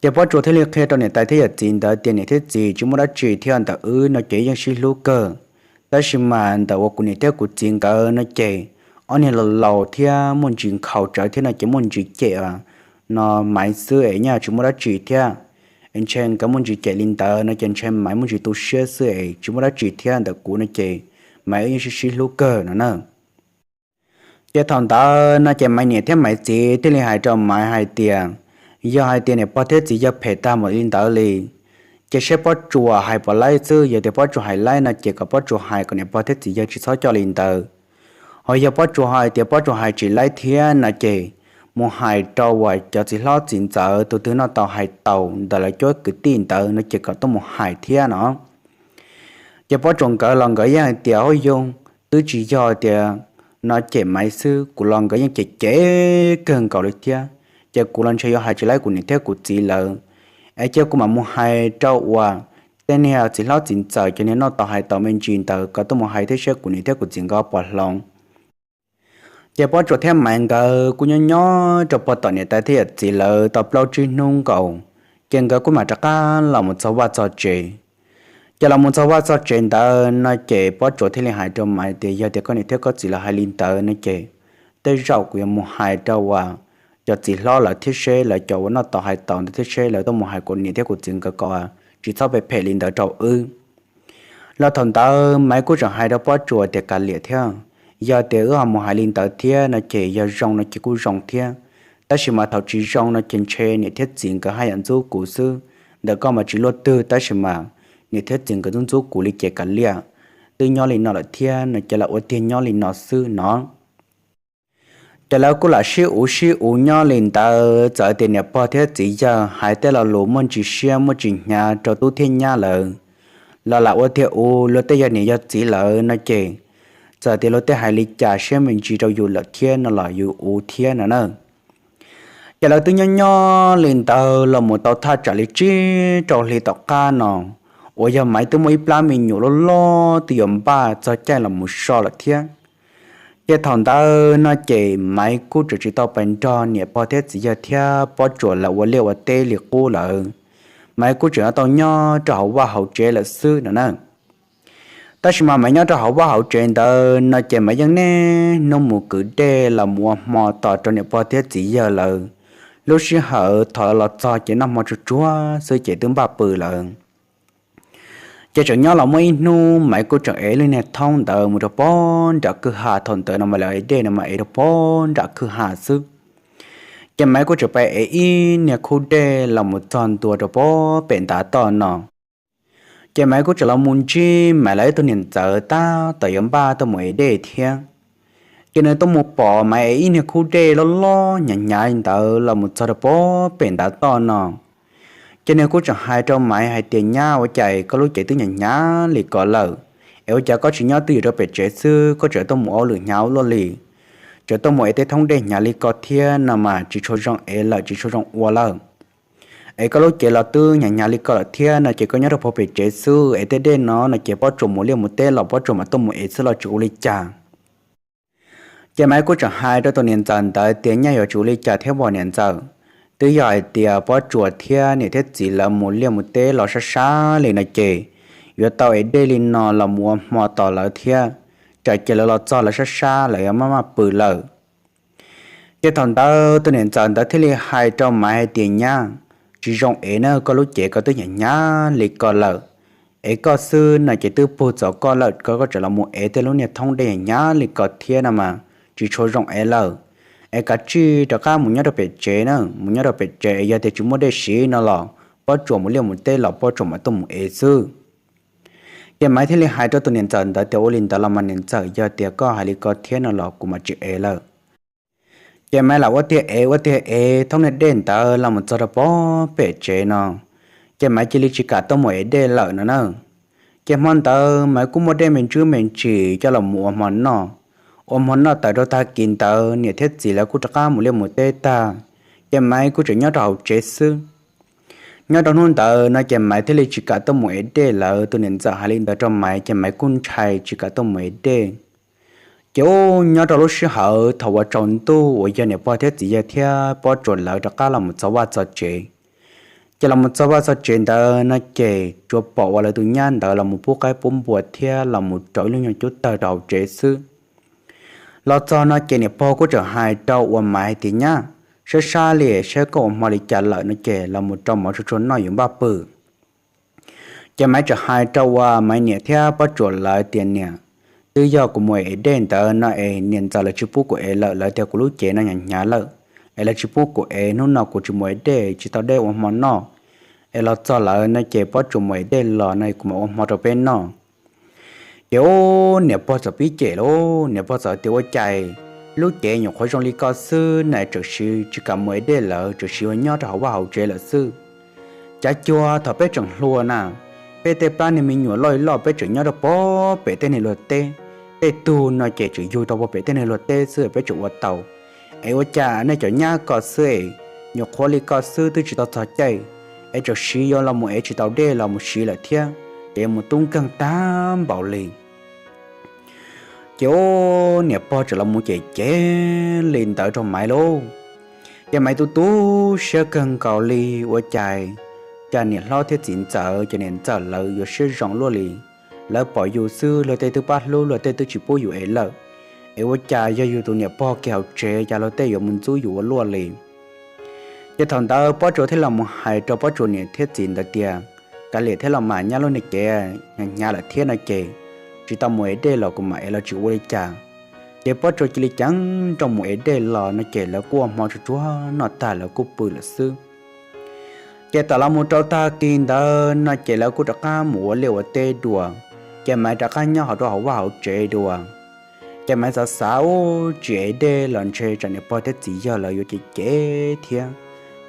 Ces Pob Tsuas thiaj li qhia rau niam tais thiab yawm txiv ntawd tias, niam thiab txiv, tsis muaj dab tsi thiab, ntawm wb no ces yeej sib hlub kawg. Tab sis mas ntawm uas kuv niam thiab kuv txiv nkawd no ces ob niag laus laus thiab muaj ntsis nkhaus tsawv thiab no ces muaj ntsis cem no Maiv xwb es nyaj tsis muaj dab tsi thiab. Ntshe nkawd muaj ntsis cem li ntawd no ces ntshe Maiv muaj ntsis tu siab xwb es tsis muaj dab tsi thiab, ntawm kuv no ces Maiv wb yeej sib sib hlub kawg no na. Ces thaum ntawd no ces Maiv niam thiab Maiv txiv thiaj li hais rau Maiv hais tias, yog hais tias niam pog thiab txiv yawg phem tag npaum li ntawd li, ces saib Pob Tsuas hais puas laib xwb. Yog tias Pob Tsuas hais laib no ces kom Pob Tsuas hais kom niam pog thiab txiv yawg tsis txhob coj li ntawd. Ho yog Pob Tsuas hais tias Pob Tsuas hais tsis laib thiab no ces mus hais rau uas cov txiv hlob txiv ntxawm tus twg noj tau hais tau ntawm lawv cuab kwv tij ntawd no ces kom tuaj mus hais thiab no. Ces Pob Tsuas nkawd los nkawd yeej hais tias, hauj yug, twb tsis yog tias no cem Maiv xwb, kuv los nkawd yeej cem cem kawg nkaus li thiab. Ces kuv los ntshe yuav hais tsis laib kuv niam thiab kuv txiv lawv, es cia kuv mam mus hais rau uas tej niag txiv hlob txiv ntxawm cov niag noj tau hais tau me ntsis ntawd kom tuaj mus hais thiab saib kuv niam thiab kuv txiv nkawd puas hloov. Ces Pob Tsuas thiab Maiv nkawd kuj nyob nyob rau pog tom niam tais thiab yawm txiv lawv tau plaub tsib hnub nkaus, ces nkawd kuj mam rov qab los mus txog vaj txog tsev. Ces los mus txog vaj txog tsev ntawd no ces Pob Tsuas thiaj li hais rau Maiv tias, yog tias koj niam thiab koj txiv lawv hais li ntawd no ces tej zaum kuv yuav mus hais rau uas cov txiv hlob lawv thiab seb lawv cov uas noj tau hais tau ntawd thiab seb lawv tuaj mus hais kuv niam thiab kuv txiv nkawd kom tsis txhob phem phem li ntawd rau wb. Los thaum ntawd Maiv kuj tseem hais rau Pob Tsuas tias, kav liam thiab, yog tias wb ho mus hais li ntawd thiab no ces yog zoo no ces kuj zoo thiab, tab sis mas thaum tsis zoo no ces ntshe niam thiab txiv nkawd haj yam ntxub kuv xwb. Ntawm koj mas tsis luaj twg tab sis mas niam thiab txiv nkawd ntxub ntxub kuv li ces kav liam, twb nyob li no lawm thiab no ces lam ua tiag nyob li no xwb no. Ces lawv kuj lam sib uv sib uv nyob li ntawd, txawm tias niam pog thiab txiv yawg hais tej lo lus muaj ntsis siab muaj ntsis hnyav rau tub thiab nyab lawv los lam ua tiag uv. Luag tej yog niam yog txiv lawm no ces txawm tias luag tej hais li cas siab me ntsis rau yus lawm thiab no los yus uv thiab no na. Ces lawv twb nyob nyob li ntawd los mus tau thaj tsam li tsib rau hli tom qab no, uas yog Maiv twb muaj ib plab me nyuam loj loj twb yuav npaj txog caij los mus so lawm thiab. Ces thaum ntawd no ces Maiv kuj tseem tsis tau pais nrog niam pog thiab txiv yawg thiab Pob Tsuas lawv ua liaj ua teb li qub lawm. Maiv kuj tseem tau nyob rau hauv vaj hauv tsev lawm xwb no na. Tab sis mas Maiv nyob rau hauv vaj hauv tsev ntawd no ces Maiv yeej niaj hnub mus kwv dej los mus ua hmo tos rau niam pog thiab txiv yawg lawv. Lub sij hawm thaum los txog ces noj hmo tsuag tsuag xwb ces twb npaj pw lawm. Ces tseem nyob los muaj ib hnub Maiv kuj tseem ev lub niag thoob ntawd mus rau pob nram kwj ha. Thaum ntawd no mas lawv ev dej no mas ev rau pob nram kwj ha xwb. Ces Maiv kuj tseem pais ev ib niag khub dej los mus txog ntua rau pob pem ntav toj no. Ces Maiv kuj tseem los mus ntsib Maiv lawv ib tug niam ntxawm tab tom yuav npaj tuaj mus ev dej thiab. Ces nws tuaj mus pom Maiv ev ib niag khub dej loj loj hnyav hnyav li ntawd los mus txog rau pob pem ntav toj no. Ces nws kuj tseem hais rau Maiv hais tias, Nyab, ua cas koj lub cev twb hnyav hnyav li ko lawm, es ua cas koj tsis nyob twj ywm rau pem tsev xwb, koj tseem tuaj mus ua lwm hnyav ua luaj li? Tseem tuaj mus ev tej thoob dej hnyav li ko thiab no mas tsis tshua zoo ev lawm, tsis tshua zoo ua lawm. Es koj lub cev los twb hnyav hnyav li ko lawm thiab no ces koj nyob rau pem tsev xwb es tej dej no no ces Pob Tsuas mus liaj mus teb los Pob Tsuas mam tuaj mus ev xwb los tsis ua li cas. Ces Maiv kuj tseem hais rau tus niam ntxawm ntawd tias, Nyaj, yuav tsis ua li cas thiab pom niam ntxawm, twb yog hais tias Pob Tsuas thiab niam thiab txiv lawv mus liaj mus teb los sab sab li no ces yuav tau ev dej li no los mus ua hmo tos lawv thiab, tsam ces lawv los txog lawv sab sab lawv yuav maj maj pw lawm. Ces thaum ntawd tus niam ntxawm ntawd thiaj li hais rau Maiv hais tias, Nyab, tsis zoo ev na, koj lub cev ko twb hnyav hnyav li ko lawm, es koj xwb no ces twb puag txog koj lawm, koj tseem los mus ev tej lub niag thoob dej hnyav hnyav li ko thiab no mas tsis tshua zoo ev lawm. Es kav tsij rov qab mus nyob rau pem tsev na, mus nyob rau pem tsev es yog tias tsis muaj dej siv no los Pob Tsuas mus liaj mus teb los Pob Tsuas mam tuaj mus ev xwb. Ces Maiv thiaj li hais rau tus niam ntxawm ntawd tias, Ua li ntawd los mas niam ntxawm, yog tias koj hais li ko thiab no los kuv mam tsis ev lawm. Ces Maiv lam ua tiag ev ua tiag ev thoob niag dej ntawd los mus txog rau pob pem tsev no. Ces Maiv cia li tsis kam tuaj mus ev dej lawm no na. Ces hmo ntawd Maiv kuj muaj dej me ntsis me ntsis coj los mus ua hmo noj. Ua hmo noj tawm rau tag kis ntawd niam thiab txiv lawv kuj rov qab mus liaj mus teb tag, ces Maiv kuj tseem nyob rau hauv tsev xwb. Nyob rau hnub ntawd no ces Maiv thiaj li tsis kam tuaj mus ev dej lawm. Tus niam ntxawm hais li ntawd rau Maiv ces Maiv kuj ntshai tsis kam tuaj mus ev dej. Ces ub, nyob rau lub sij hawm thaum uas tsaus ntuj uas yog niam pog thiab txiv yawg thiab Pob Tsuas lawv rov qab los mus txog vaj txog tsev. Ces los mus txog vaj txog tsev ntawd no ces tsuas pom uas lawv tus nyab ntawd los mus pub qaib pub npua thiab los mus rau ib lub nyuag cub tawg rau hauv tsev xwb. Los txog no ces niam pog kuj tseem hais rau uas Maiv hais tias, Nyab, sab sab li, saib koj ua hmo li cas lawm no ces los mus rau mov tsuag tsuag noj yuav npaj pw. Ces Maiv tseem hais rau uas Maiv niam thiab Pob Tsuas lawv tias, Niam, twb yog kuv mus ev dej ntawd no es niam ntxawm lawv tsis pub kuv ev lawm, lawv tias kuv lub cev no hnyav hnyav lawm, es lawv tsis pub kuv ev, hnub no kuv tsis mus ev dej, tsis tau dej ua hmo noj, es los txog lawm no ces Pob Tsuas mus ev dej los no kuv mam ua hmo rau peb noj. Ces ub, niam pog txawm pib cem lauj, niam pog txawm tias, Ua cas lub cev nyuam qhuav zoo li ko xwb na, tseem siv tsis kam mus ev dej lawm, tseem siv ua nyob rau hauv vaj hauv tsev lawm xwb. Cav cuag thaum peb tseem hluas na, peb tej plab niag me nyuam loj li loj peb tseem nyob rau pob pem tej niag luag teb, tej tug no ces tseem yug rau pob pem tej niag luag teb xwb peb tseem ua tau. Es ua cas nej cov nyab ko xwb es, nyuam qhuav li ko xwb twb tsis tau txog caij, es tseem siv yuav los mus ev tsis tau dej los mus siv lawm thiab, ces yuav mus tub nkeeg tag npaum li. Ces ub, niam pog tseem los mus cem cem li ntawd rau Maiv lauj. Ces Maiv tu tu siab kawg nkaus li, ua cas, cas niam hlob thiab txiv ntxawm, ces niam ntxawm lawv yuav siab zoo luaj li. Lawv pom yus xwb luag tej twb pab hlub, luag tej twb tsis pub yus ev lawm, es ua cas yog yus tus niam pog kiag hauv tsev cas luag tej yuav mus ntxub yus ua luaj li. Ces thaum ntawd Pob Tsuas thiaj los mus hais rau Pob Tsuas niam thiab txiv ntawd tias, Kav liam thiab los mas, nyab, lub niag cev hnyav hnyav lawm thiab no ces tsis tau mus ev dej los kuv mam ev los tsis ua li cas. Ces Pob Tsuas cia li ceev nrooj mus ev dej los no ces lawv kuj ua hmo tsuag tsuag noj tag lawv kuj pw lawm xwb. Ces tawm los mus rau tag kis ntawd no ces lawv kuj rov qab mus ua liaj ua teb dua, ces Maiv rov qab nyob hauv rau hauv vaj hauv tsev dua. Ces Maiv xav xav, Ub, tsis ev dej los ntshe tsam niam pog thiab txiv yawg lawv yuav cem cem thiab.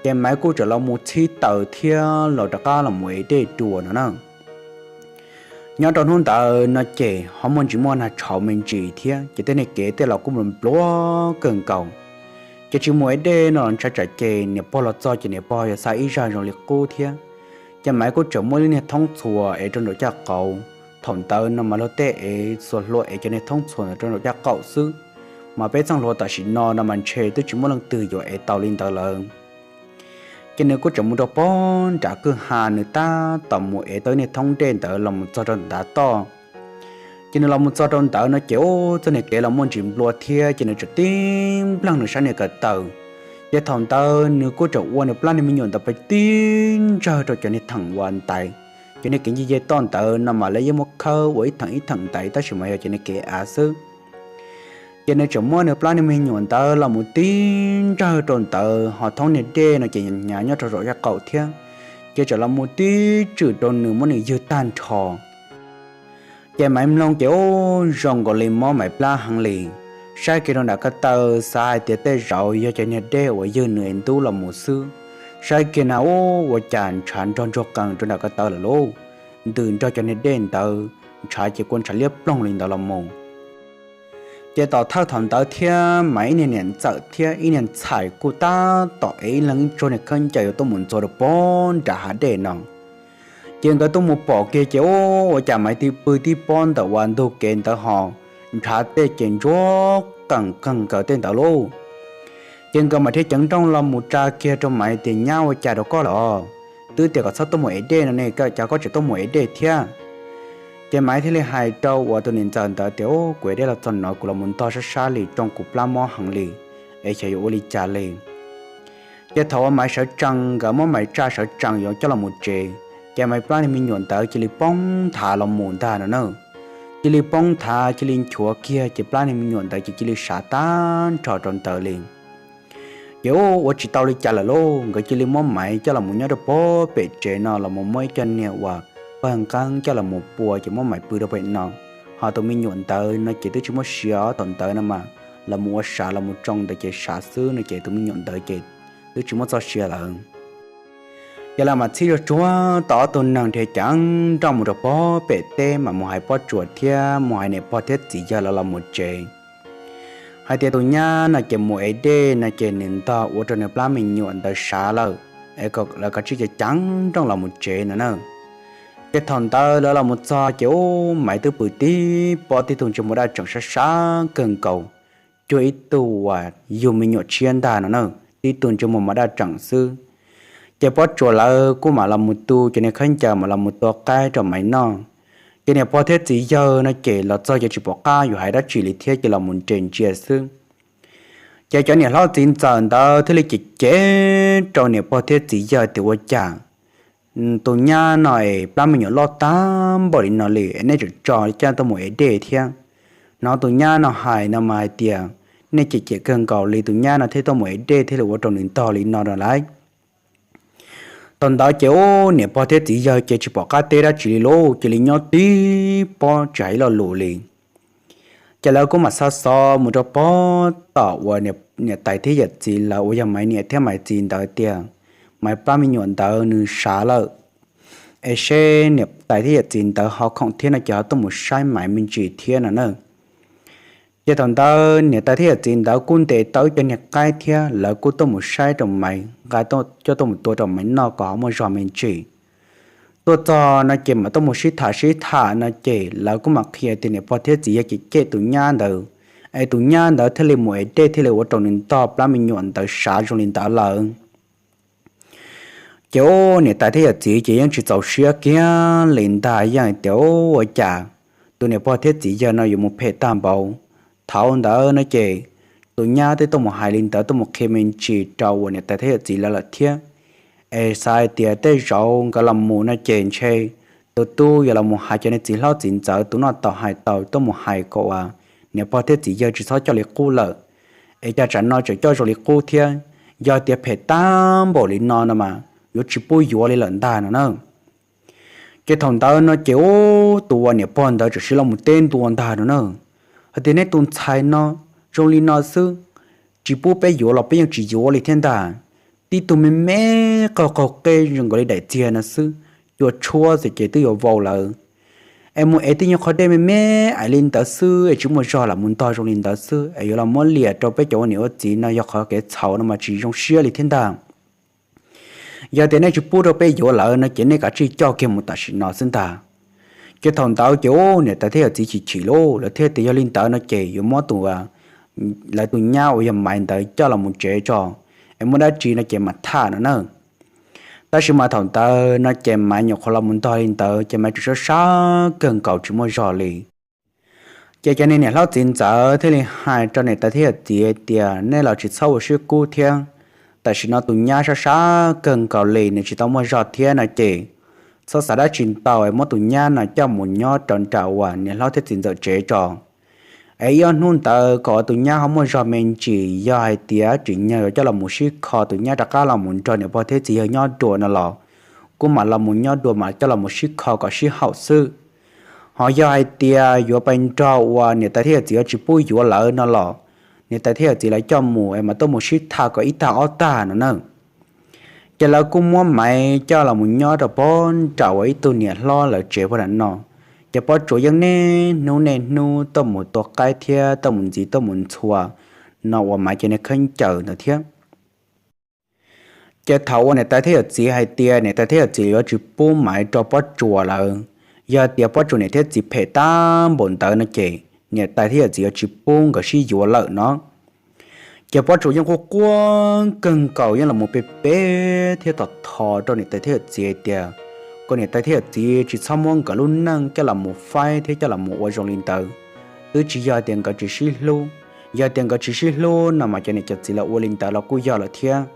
Ces Maiv kuj tseem los mus txhib taws thiab los rov qab los mus ev dej dua no na. Nyob rau hnub ntawd no ces ho muaj ntsis muaj nag tshauv me ntsis thiab, ces tej niag kev tej los kuj npluav kawg nkaus. Ces tsis mus ev dej no los ntshai tsam ces niam pog los txog ces niam pog yuav xa ib zaj zoo li qub thiab. Ces Maiv kuj tseem muaj lub niag thoob txhuas ev rau nraum caj qaum. Thaum ntawd no mas luag tej ev xuas hlua ev cov niag thoob txhuas ntawd rau nraum caj qaum xwb, mas peb txheej hluav tam sim no no mas ntshe twb tsis muaj leej twg yuav ev tau li ntawd lawm. Ces nws kuj tseem mus rau pob nram kwj ha, nws tab tom mus ev tau ib niag thoob dej ntawd los mus txog rau ntav toj. Ces nws los mus txog rau ntawd no ces ub, txoj niag kev los muaj ntsis nplua thiab, ces nws tseem tib npleeg nws sab niag ko taw. Ces thaum ntawd nws kuj tseem ua nws plab niag me nyuam ntawd pes tib ntsawg rau cov niag theem uas ntaiv, cov niag kev nce toj ntawd no mas lawv yeej muab khawb ua ib theem ib theem ntaiv, tab sis mas yog cov niag kev av xwb. Ces nws tseem muab nws plab niag me nyuam ntawd los mus tib ntsawg rau ntawd, ho thoob niag dej no ces hnyav nyob rau saum yaj qaum thiab, ces tseem los mus tib tswm rau nws, muab nws ywg tag nrho. Ces Maiv mloog ces ub, zoo nkaus li mob Maiv plab heev li. Saib kiag rau nram ko taw xav hais tias tej zaum yog cov niag dej uas ywg nws es ntub los mus xwb. Saib kiag na ub, ua cas ntshav nrog ntsuag qees rau nram ko taw lawm lauj, ntws nrog cov niag dej ntawd, ntshav ces kua ntshav liab ploog li ntawd los mus. Ces tom thawj thaum ntawd thiab Maiv ib niag niam ntxawm thiab ib niag ntxhais kuj tab tom ev ib leeg ib tsob niag khaub ncaws yuav tuaj mus ntxuav rau pob nram hav dej no. Ces nkawd tuaj mus pom kiag ces ub, ua cas Maiv tib pw tib pob ntawm uas ntug kev ntawd ho ntshav tej ces ntsuag qees kawg nkaus tej ntawd lauj. Ces nkawd mam dhia ceev nrooj los mus tsa kiag rau Maiv tias, Nyab, ua cas rau koj lawm? Twb tias kom txhob tuaj mus ev dej no ne, cas koj tseem tuaj mus ev dej thiab? Ces Maiv thiaj li hais rau uas tus niam ntxawm ntawd tias, Kuv ev dej los txog no kuv los mus ntog sab sab li, tsoo kuv plab mob heev li, es xyov yuav ua li cas li. Ces thaum uas Maiv sawv tsees, nkawd muab Maiv tsa sawv tsees yuav coj los mus tsev, ces Maiv plab niag me nyuam ntawd cia li poob nthav los mus ntag no na. Cia li poob nthav, cia li nchuav kiag, ces plab niag me nyuam ntawd ces cia li sav tag nrho rau ntawd li. Ces ub, ua tsis tau li cas lawm lauj, nkawd cia li muab Maiv coj los mus nyob rau pob pem tsev no los mus muab ib co niag uas pawg nqeeb coj los mus pua ces muab Maiv pw rau pem no. Ho tus me nyuam ntawd no ces twb tsis muaj sia, thaum ntawd no mas los mus ua sav los mus tsoo ntawd ces sav xwb no ces tus me nyuam ntawd ces twb tsis muaj txoj sia lawm. Ces lawv mam txhij zuag tsuag tau ob tug neeg dhia ceev nrooj mus rau pob pem teb mas mus hais Pob Tsuas thiab mus hais niam pog thiab txiv yawg lawv los mus tsev hais tias tus nyab no ces mus ev dej no ces nws ntog ua rau nws plab me nyuam ntawd sav lawm, es lawv kav tsij ceev nrooj los mus tsev no na. Ces thaum ntawd lawv los mus txog ces ub, Maiv twb pw tib pob tib tug ntsej muag daj tseem sab sab kawg nkaus, cuag ib tug uas yug me nyuam tshiab ntag no na, tib tug ntsej muag mas daj tseem xwb. Ces Pob Tsuas lawv kuj mam los mus tu cov niag khaub ncaws mam los mus tua qaib rau Maiv noj. Ces niam pog thiab txiv yawg no ces los txog ces tsis pom qab yuav hais dab tsi li thiab ces los mus nres ntsia xwb. Ces cov niam hlob txiv ntxawm ntawd thiaj li cem cem rau niam pog thiab txiv yawg tias ua cas tus nyab no es plab me nyuam loj tag npaum li no li es nej tseem tso coj tuaj mus ev dej thiab. Hnov tus nyab no hais no mas hais tias nej cem cem kawg nkaus li, tus nyab no thiaj tuaj mus ev dej thiaj li ua rau nws ntog li no no lauj. Thaum ntawd ces ub, niam pog thiab txiv yawg ces tsis pom qab teb dab tsi li lauj, cia li nyob tib pob tsis hais ib lo lus li. Ces lawv kuj mam xa xov mus rau pob tom uas niam tais thiab yawm txiv lawv uas yog Maiv niam thiab Maiv txiv ntawd tias Maiv plab me nyuam ntawd nws sav lawm, es seb niam tais thiab yawm txiv ntawd ho khoom thiab no ces ho tuaj mus saib Maiv me ntsis thiab no na. Ces thaum ntawd niam tais thiab yawm txiv ntawd kuj ntes tau ib co niag qaib thiab lawv kuj tuaj mus saib rau Maiv, nqa coj tuaj mus tua rau Maiv noj kom ho muaj zog me ntsis. Tuaj txog no ces mam tuaj mus sib tham sib tham no ces lawv kuj mam qhia tias niam pog thiab txiv yawg cem cem tus nyab ntawd, es tus nyab ntawd thiaj li mus ev dej thiaj li ua rau nws ntog plab me nyuam ntawd sav zoo li ntawd lawm. Ces ub, niam tais thiab yawm txiv ces yeej tsis txaus siab kiag li ntag, yeej hais tias ua cas tus niam pog thiab txiv yawg no yuav mus phem tag npaum. Thaum ntawd no ces tus nyab twb tuaj mus hais li ntawd, tuaj mus qhia me ntsis rau uas niam tais thiab yawm txiv lawv lawm thiab. Es xav hais tias tej zaum nkawd los mus no ces ntshe tus tub yuav los mus hais cov niag txiv hlob txiv ntxawm tus noj tau hais tau tuaj mus hais kom uas niam pog thiab txiv yawg tsis txhob coj li qub lawm. Es cas tsam no tseem coj zoo li qub thiab, yog tias phem tag npaum li no no mas yuav tsis pub yuav li lawm ntag no na. Ces thaum ntawd no ces ub, tus uas niam pog ntawd txawm siv los mus teb ntua ntag no na, hais tias nej tus ntxhais no zoo li no xwb, tsis pub peb yuav los peb yeej tsis yuav li thiab ntag. Tib tug me me qaug qaug qeb zoo nkaus li daim txiag no xwb, cua tshuab xwb ces twb yuav vau lawm. Es mus ev tib nyuag qho dej me me ais li ntawd xwb es tsis muaj zog los mus ntog zoo li ntawd xwb es yuav los muab liam rau peb cov ua niam ua txiv no yog qhov kev txhaum no mas tsis zoo siab li thiab ntag. Yog tias nej tsis pub rau peb yuav lawm no ces nej kav tsij coj kiag mus tam sim no xwb ntag. Ces thaum ntawd ces ub, niam tais thiab yawm txiv chim chim lauj, lawv thiaj tias yog li ntawd no ces yuav muab tus, lawv tus nyab uas yog Maiv ntawd coj los mus tsev tso, es muaj dab tsi no ces mam tham no na. Tab sis mas thaum ntawd no ces Maiv nyuam qhuav los mus ntog li ntawd ces Maiv tseem sab sab kawg nkaus tsis muaj zog li. Ces cov niam hlob txiv ntxawm thiaj li hais rau niam tais thiab yawm txiv tias, nej los tsis txhob ua siab kub thiab, tam sim no tus nyab sab sab kawg nkaus li, nws tsis tau muaj zog thiab no ces txhob xav dab tsi ntau, muab tus nyab no coj mus nyob rau nram uas niam hlob thiab txiv ntxawm tsev tso. Es ib ob hnub ntawd kom ua tus nyab ho muaj zog me ntsis, yog hais tias tsim nyog yuav coj los mus sib kho, tus nyab rov qab los mus nrog niam pog thiab txiv yawg nyob dua no los kuj mam los mus nyob dua, mam coj los mus sib kho kom sib haum xwb. Ho yog hais tias yuav pais nrog uas niam tais thiab yawm txiv yuav tsis pub yuav lawm no los niam tais thiab yawm txiv lawv coj mus es mam tuaj mus sib tham kom ib tag ob tag no na. Ces lawv kuj muab Maiv coj los mus nyob rau pog nram uas ib tug niam hlob lawv tsev pog nram no. Ces Pob Tsuas yeej niaj hnub niaj hnub tuaj mus tua qaib thiab tuaj mus ntxiv tuaj mus ntxhua no uas Maiv cov niag khaub ncaws ntawd thiab. Ces thaum uas niam tais thiab yawm txiv hais tias niam tais thiab yawm txiv yuav tsis pub Maiv rau Pob Tsuas lawm, yog tias Pob Tsuas niam thiab txiv phem tag npaum ntawd no ces niam tais thiab yawm txiv yuav tsis pub nkawd sib yuav lawm no. Ces Pob Tsuas yeej quaj quaj kawg nkaus, yeej los mus pe pe thiab thov thov rau niam tais thiab yawm txiv hais tias kom niam tais thiab yawm txiv tsis txhob muab nkawd lub neej coj los mus faib thiab coj los mus ua zoo li ntawd. Twb tsis yog tias nkawd tsis sib hlub, yog tias nkawd tsis sib hlub no mas cov niam cov txiv lawv ua li ntawd los kuj yog lawm thiab.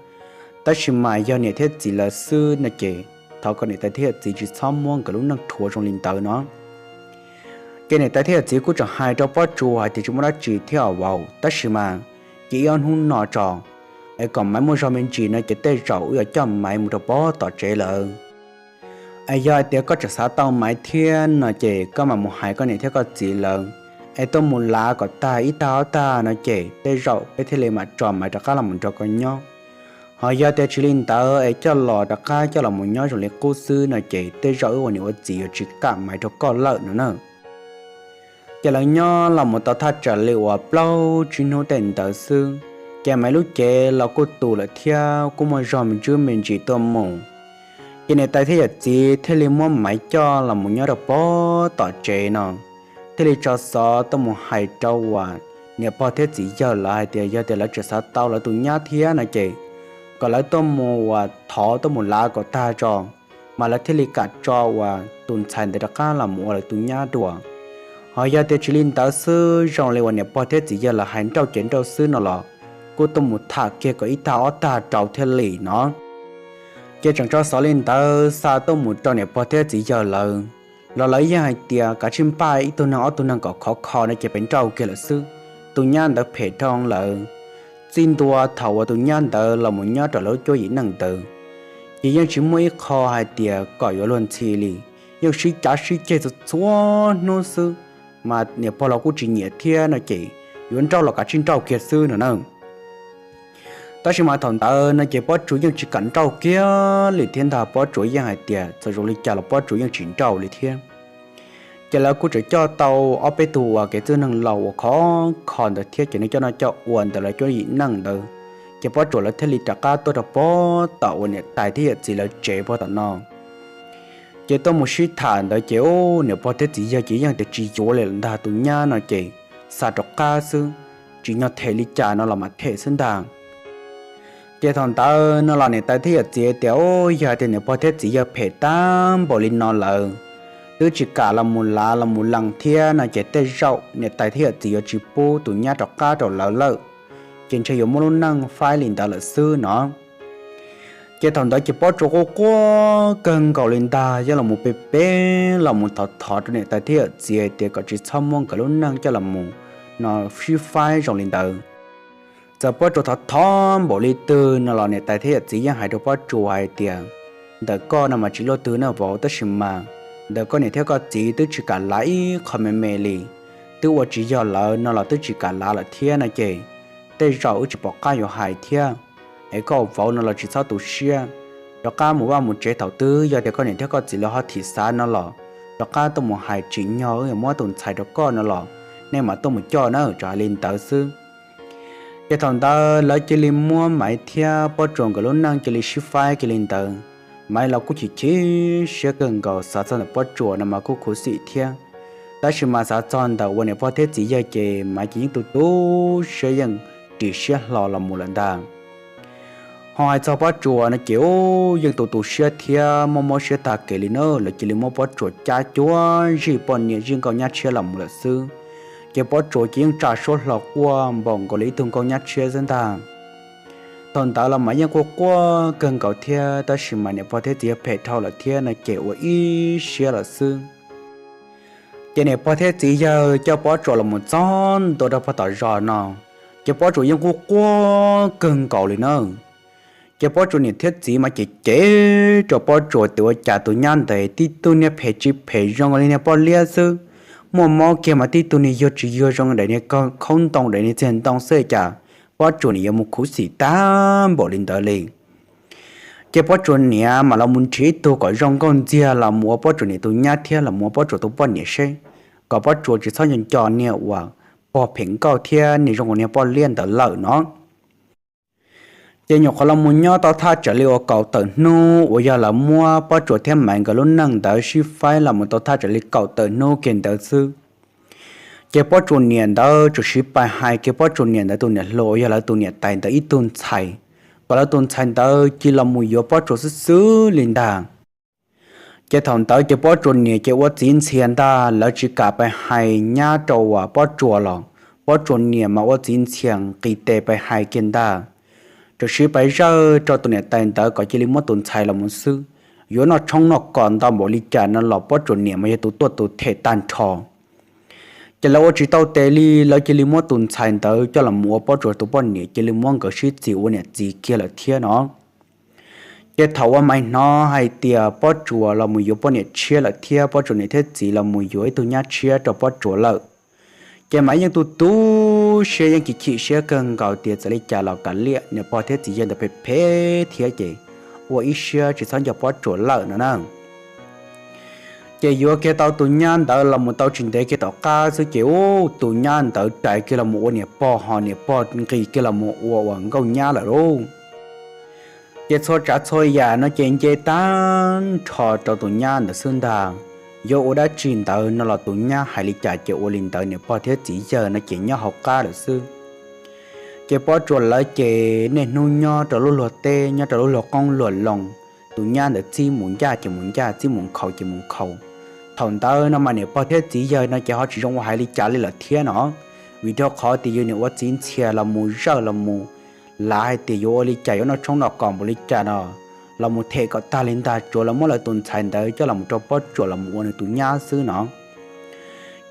Tab sis mas yog niam thiab txiv lawv xwb no ces thov kom niam tais thiab yawm txiv tsis txhob muab nkawd lub neej rhuav zoo li ntawd no. Ces niam tais thiab yawm txiv kuj tseem hais rau Pob Tsuas hais tias tsis muaj dab tsi thiab os vauv, tab sis mas cia ib ob hnub no tso, es kom Maiv muaj zog me ntsis no ces tej zaum wb yuav coj Maiv mus rau pog tom tsev lawm. Es yog hais tias koj tseem xav tau Maiv thiab no ces koj mam mus hais koj niam thiab koj txiv lawv, es tuaj mus lav kom tag ib tag ob tag no ces tej zaum peb thiaj li mam tso Maiv rov qab los mus nrog koj nyob. Ho yog tias tsis li ntawd es coj los rov qab coj los mus nyob zoo li qub xwb no ces tej zaum wb ua niam ua txiv yuav tsis kam Maiv rau koj lawm no na. Ces lawv nyob los mus tau thaj tsam li uas plaub tsib hnub tej ntawd xwb, ces Maiv lub cev los kuj tus lawm thiab kuj muaj zog me ntsis me ntsis tuaj mus. Ces niam tais thiab yawm txiv thiaj li muab Maiv coj los mus nyob rau pog tom tsev no, thiaj li tso xov tuaj mus hais rau uas niam pog thiab txiv yawg lawv hais tias yog tias lawv tseem xav tau lawv tus nyab thiab no ces kom lawv tuaj mus uas thov tuaj mus lav kom tag tso, mas lawv thiaj li kam tso uas tus ntxhais ntawd rov qab los mus ua lawv tus nyab dua. Ho yog tias tsis li ntawd xwb, zoo li uas niam pog thiab txiv yawg lawv hais nrauj ces nrauj xwb no los kuj tuaj mus tham kiag kom ib tag ob tag rau thiaj li no. Ces tseem tso xov li ntawd xa tuaj mus rau niam pog thiab txiv yawg lawv, los lawv yeej hais tias kav tsij npaj ib tug neeg ob tug neeg kom khov kho no ces pes nrauj kiag lawm xwb. Tus nyab ntawd phem dhau lawm. Txij ntua thaum uas tus nyab ntawd los mus nyob rau lawv lub cuab yim neej ntawd, ces yeej tsis muaj ib qho hais tias kom yuav luag ntxhi li, yeej sib cav sib ceg txhua txhua hnub xwb. Mas niam pog los kuj tsis nyiam thiab no ces yuav nrauj los kav tsij nrauj kiag xwb no na. Tab sis mas thaum ntawd no ces Pob Tsuas yeej tsis kam nrauj kiag li thiab ntag, Pob Tsuas yeej hais tias txawm zoo li cas los Pob Tsuas yeej tsis nrauj li thiab. Ces lawv kuj tseem coj tau ob peb tug uas kev txwj neeg laus uas khov kho ntawd thiab ces nws coj noj coj ua ntawm lawv cuab yim neej ntawd, ces Pob Tsuas lawv thiaj li rov qab tuaj rau pog tom uas niam tais thiab yawm txiv lawv tsev pog tom no. Ces tuaj mus sib tham ntawd ces niam pog thiab txiv yawg ces yeej tias tsis yuav li lawm ntag, tus nyab no ces xa rov qab xwb, tsim nyog them li cas no los mam them xwb ntag. Ces thaum ntawd no los niam tais thiab yawm txiv tias, yog tias niam pog thiab txiv yawg phem tag npaum li no lawm, twb tsis kam los mus lav los mus lees thiab no ces tej zaum niam tais thiab yawm txiv yuav tsis pub tus nyab rov qab rau lawv lawm, ces ntshe yuav muab lub neej faib li ntawd lawm xwb no. Ces thaum ntawd ces Pob Tsuas quaj quaj kawg nkaus li ntag, yeej los mus pe pe los mus thov thov rau niam tais thiab yawm txiv hais tias kom tsis txhob muab nkawd lub neej coj los mus no sib faib zoo li ntawd. Txawm Pob Tsuas thov thov npaum li twg no los niam tais thiab yawm txiv yeej hais rau Pob Tsuas hais tias, ntawm koj no mas tsis luaj twg na vauv, tab sis mas ntawm koj niam thiab koj txiv twb tsis kam lav ib qho me me li, twb ua tsis yog lawv no los twb tsis kam lav lawm thiab no ces tej zaum wb tsis pom qab yuav hais thiab. Es koj vauv no los tsis txhob tu siab, rov qab mus vaj mus tsev, thaum twg yog tias koj niam thiab koj txiv lawv ho thim xav no los rov qab tuaj mus hais, tsim nyog wb yuav muab tus ntxhais rau koj no los nej mam tuaj mus coj na, tsuas hais li ntawd xwb. Ces thaum ntawd lawv cia li muab Maiv thiab Pob Tsuas nkawd lub neej cia li sib faib kiag li ntawd. Maiv los kuj chim chim siab kawg nkaus, xav txog ntawm Pob Tsuas no mas kuj khuv xim thiab. Tab sis mas xav txog ntawm uas niam pog thiab txiv yawg ces Maiv ces yeej tu tu siab, yeej ris siab hlo los mus lawm ntag. Ho hais txog Pob Tsuas no ces ub yeej tu tu siab thiab mob mob siab tag kev li na, lawv cia li muab Pob Tsuas cab cuag zij poj niam zij nkauj nyab tshiab los mus lawm xwb. Ces Pob Tsuas ces yeej tsa suab hlo quaj npaum nkaus li ib tug nkauj nyab tshiab xwb ntag. Thaum ntawd los mas yeej quaj quaj kawg nkaus thiab, tab sis mas niam pog thiab txiv yawg phem dhau lawm thiab no ces ua ib siab lawm xwb. Ces niam pog thiab txiv yawg coj Pob Tsuas los mus txog ntua rau pog tom zos no, ces Pob Tsuas yeej quaj quaj kawg nkaus li na. Ces Pob Tsuas niam thiab txiv mas cem cem rau Pob Tsuas tias ua cas tus nyab ntawd tib tug niag phem tsis phem zoo li niag poj liab xwb, muaj mob kiag mas tib tug niag yuag tsis yuag zoo daim niag khaub ntoo daim niag txiag ntoo xwb cas Pob Tsuas niam yuav mus khuv xim tag npaum li ntawd li. Ces Pob Tsuas niam mam los mus nrhiav ib tug kom zoo nkauj ntxiag los mus ua Pob Tsuas niam tus nyab thiab los mus ua Pob Tsuas tus poj niam seb, kom Pob Tsuas tsis txhob nco nco niag uas pog phem nkauj thiab niag zoo ua niag poj liab ntawd lawm no. Ces nyuam qhuav los mus nyob tau thaj tsam li uas kaum tawm hnub uas yog lawv muab Pob Tsuas thiab Maiv nkawd lub neej ntawd sib faib los mus tau thaj tsam li kaum tawm hnub kiag ntawd xwb. Ces Pob Tsuas niam ntawd tsuas siv pais hais kiag Pob Tsuas niam ntawd tus niam hluas uas yog lawv tus niam tais ntawd ib tug ntxhais, kom lawv tus ntxhais ntawd cia los mus yuav Pob Tsuas xwb xwb li ntag. Ces thaum ntawd ces Pob Tsuas niam ces ua txiv ntxhias ntag, lawv tsis kam pais hais nyab rau uas Pob Tsuas los Pob Tsuas niam mas ua txiv ntxhias nqis tes pais hais kiag ntag. Tsuas siv pais zawj rau tus niam tais ntawd kom cia li muab tus ntxhais los mus xwb, yuav noj tshoob noj kos ntau npaum li cas no los Pob Tsuas niam mas yog tus tuaj tus them tag nrho. Ces lawv ua tsis tau tes li, lawv cia li muab tus ntxhais ntawd coj los mus ua Pob Tsuas tus poj niam, cia li muab nkawd sib txim ua niam txiv kiag lawm thiab no. Ces thaum uas Maiv hnov hais tias Pob Tsuas los mus yuav poj niam tshiab lawm thiab Pob Tsuas niam thiab txiv los mus yuav ib tug nyab tshiab rau Pob Tsuas lawm, ces Maiv yeej tu tu siab yeej chim chim siab kawg nkaus tias txawm li cas los kav liam niam pog thiab txiv yawg ntawd phem phem thiab ces ua ib siab tsis txhob nco Pob Tsuas lawm no na. Ces yuav kiag tau tus nyab ntawd los mus tau tsis ntev kiag tom qab xwb ces ub tus nyab ntawd rais kiag los mus ua niam pog, ho niam pog nqis kiag los mus ua uas nkauj nyab lawm lauj. Ces txhua tsav txhua yam no ces nce tag nrho rau tus nyab ntawd xwb ntag. Yuav ua dab tsi ntawd no los tus nyab hais li cas ces ua li ntawd, niam pog thiab txiv yawg no ces nyob hauv qab lawm xwb. Ces Pob Tsuas lawv ces niaj hnub nyob rau lub luag teb, nyob rau lub luag qoob luag loo, tus nyab ntawd txib mus ncaj ces mus ncaj, txib mus nkhaus ces mus nkhaus. Thaum ntawd no mas niam pog thiab txiv yawg no ces ho tsis zoo ua hais li cas li lawm thiab no, vim rau qhov tias yus niam ua txiv ntxhias los mus zawj los mus lav hais tias yuav ua li cas yuav noj tshoob noj kos npaum li cas no los mus them kom tag li ntag, tsuav lawv muab lawv tus ntxhais ntawd coj los mus rau Pob Tsuas los mus ua nws tus nyab xwb no.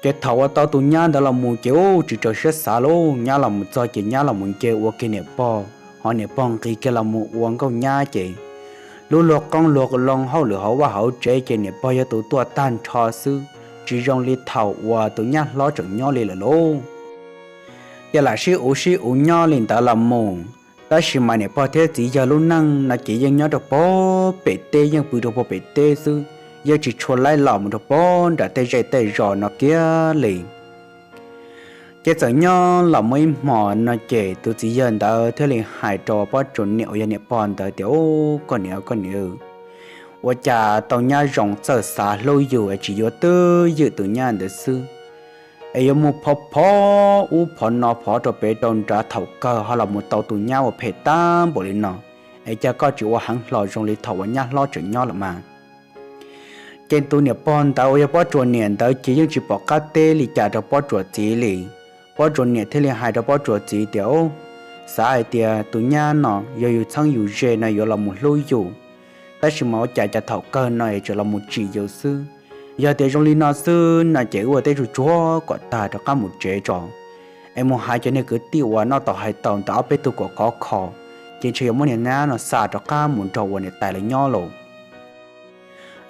Ces thaum uas tau tus nyab ntawd los mus ces ub tsis raws siab xav lauj, nyab los mus txog ces nyab los mus nce ua kiag niam pog, ho niam pog nqis kiag los mus ua nkauj nyab ces lub luag qoob luag loo hauj lwm hauv vaj hauv tsev ces niam pog yog tus tuaj tag nrho xwb, tsis zoo li thaum uas tus nyab hlob tseem nyob li lawm lauj. Ces lam sib uv sib uv nyob li ntawd los mus, tab sis mas niam pog thiab txiv yawg lub neej no ces yeej nyob rau puag pem teb, yeej pw rau puag pem teb xwb, yeej tsis tshua laib los mus rau puag nram tej zej tej zos no kiag li. Ces txawm nyob los muaj ib hmos no ces tus txiv yawg ntawd thiaj li hais rau Pob Tsuas niam uas yog niam pog ntawd tias, Ub, koj niam, koj niam, ua cas tau nyab zoo txawj xav hlub yus es tsis yuav twj ywm tus nyab ntawd xwb, es yuav mus phov phov ub phov no phov rau pem rau nrad, thaum kawg ho los mus tau tus nyab uas phem tag npaum li no, es cas koj tsis ua heev hlo zoo li thaum uas nyab hlob tseem nyob lawm mas? Ces tus niam pog ntawd uas yog Pob Tsuas niam ntawd ces yeej tsis pom qab teb li cas rau Pob Tsuas txiv li. Pob Tsuas niam thiaj li hais rau Pob Tsuas txiv tias, Xav hais tias tus nyab no yog yus txheeb yus ze no yuav los mus hlub yus, tab sis mas ua cas cas thaum kawg no es tseem los mus tsim yus xwb. Yog tias zoo li no xwb no ces wb ua teb tsuag tsuag kom tag rov qab mus tsev tso, es mus hais cov niag kwv tij uas noj tau hais tau ntawd ob peb tug kom khov kho, ces ntshe yuav muab niag nyab no xa rov qab mus nrog uas niam tais lawv nyob lauj.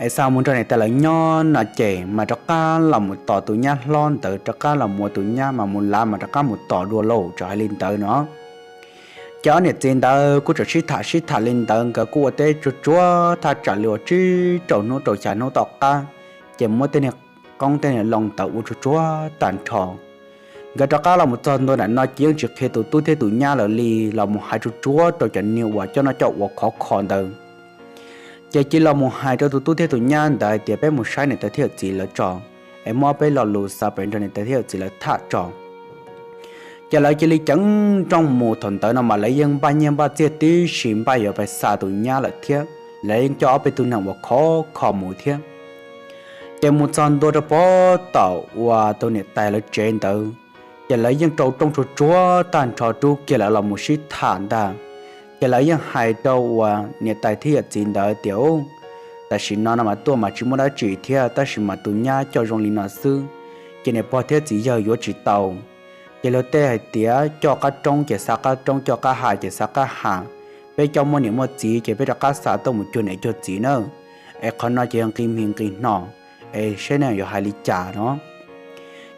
Es xa mus nrog niam tais lawv nyob no ces mas rov qab los mus tos tus nyab hlob ntawd, rov qab los mus ua tus nyab mas mus lav mas rov qab mus tos dua lauj, txawm hais li ntawd no. Ces ob niam txiv ntawd kuj tseem sib tham sib tham li ntawd, nkawd kuj ua teb tsuag tsuag thaj tsam li uas tsib rau hnub rau xya hnub tom qab, ces muab tej niag qoob tej niag loo ntawd ua tsuag tsuag tag nrho. Nkawd rov qab los mus txog ntua nram no ces yeej tsis qhia tus tub thiab tus nyab lawv li, los mus hais tsuag tsuag rau cov niag uas coj noj coj ua khov kho ntawd. Ces cia los mus hais rau tus tub thiab tus nyab ntawd hais tias, Peb mus saib niam tais thiab yawm txiv lawv tso, es muab peb lo lus xa pem nrog niam tais thiab yawm txiv lawv tham tso. Ces lawv cia li ceev nrooj mus. Thaum ntawd no mas lawv yeej npaj nyiaj npaj txiaj tib si, npaj yuav pais xa tus nyab lawm thiab. Lawv yeej coj ob peb tug neeg uas khov kho mus thiab. Ces mus txog ntua rau pob tom uas tus niam tais lawv tsev ntawd, ces lawv yeej rau rooj tsuag tsuag tag nrho rub kiag lawv los mus sib tham ntag. Ces lawv yeej hais rau uas niam tais thiab yawm txiv ntawd tias, Tam sim no no mas tuaj mas tsis muaj dab tsi thiab, tab sis mas tus nyab coj zoo li no xwb, ces niam pog thiab txiv yawg yuav tsis tau. Ces luag tej hais tias coj qab roob ces xa qab roob, coj qab ha ces xa qab ha. Peb coj muaj niam muaj txiv ces peb rov qab xa tuaj mus cuag niam cuag txiv na. Es qhov no ces yog nqi mis nqi hno, es saib nej yuav hais li cas no.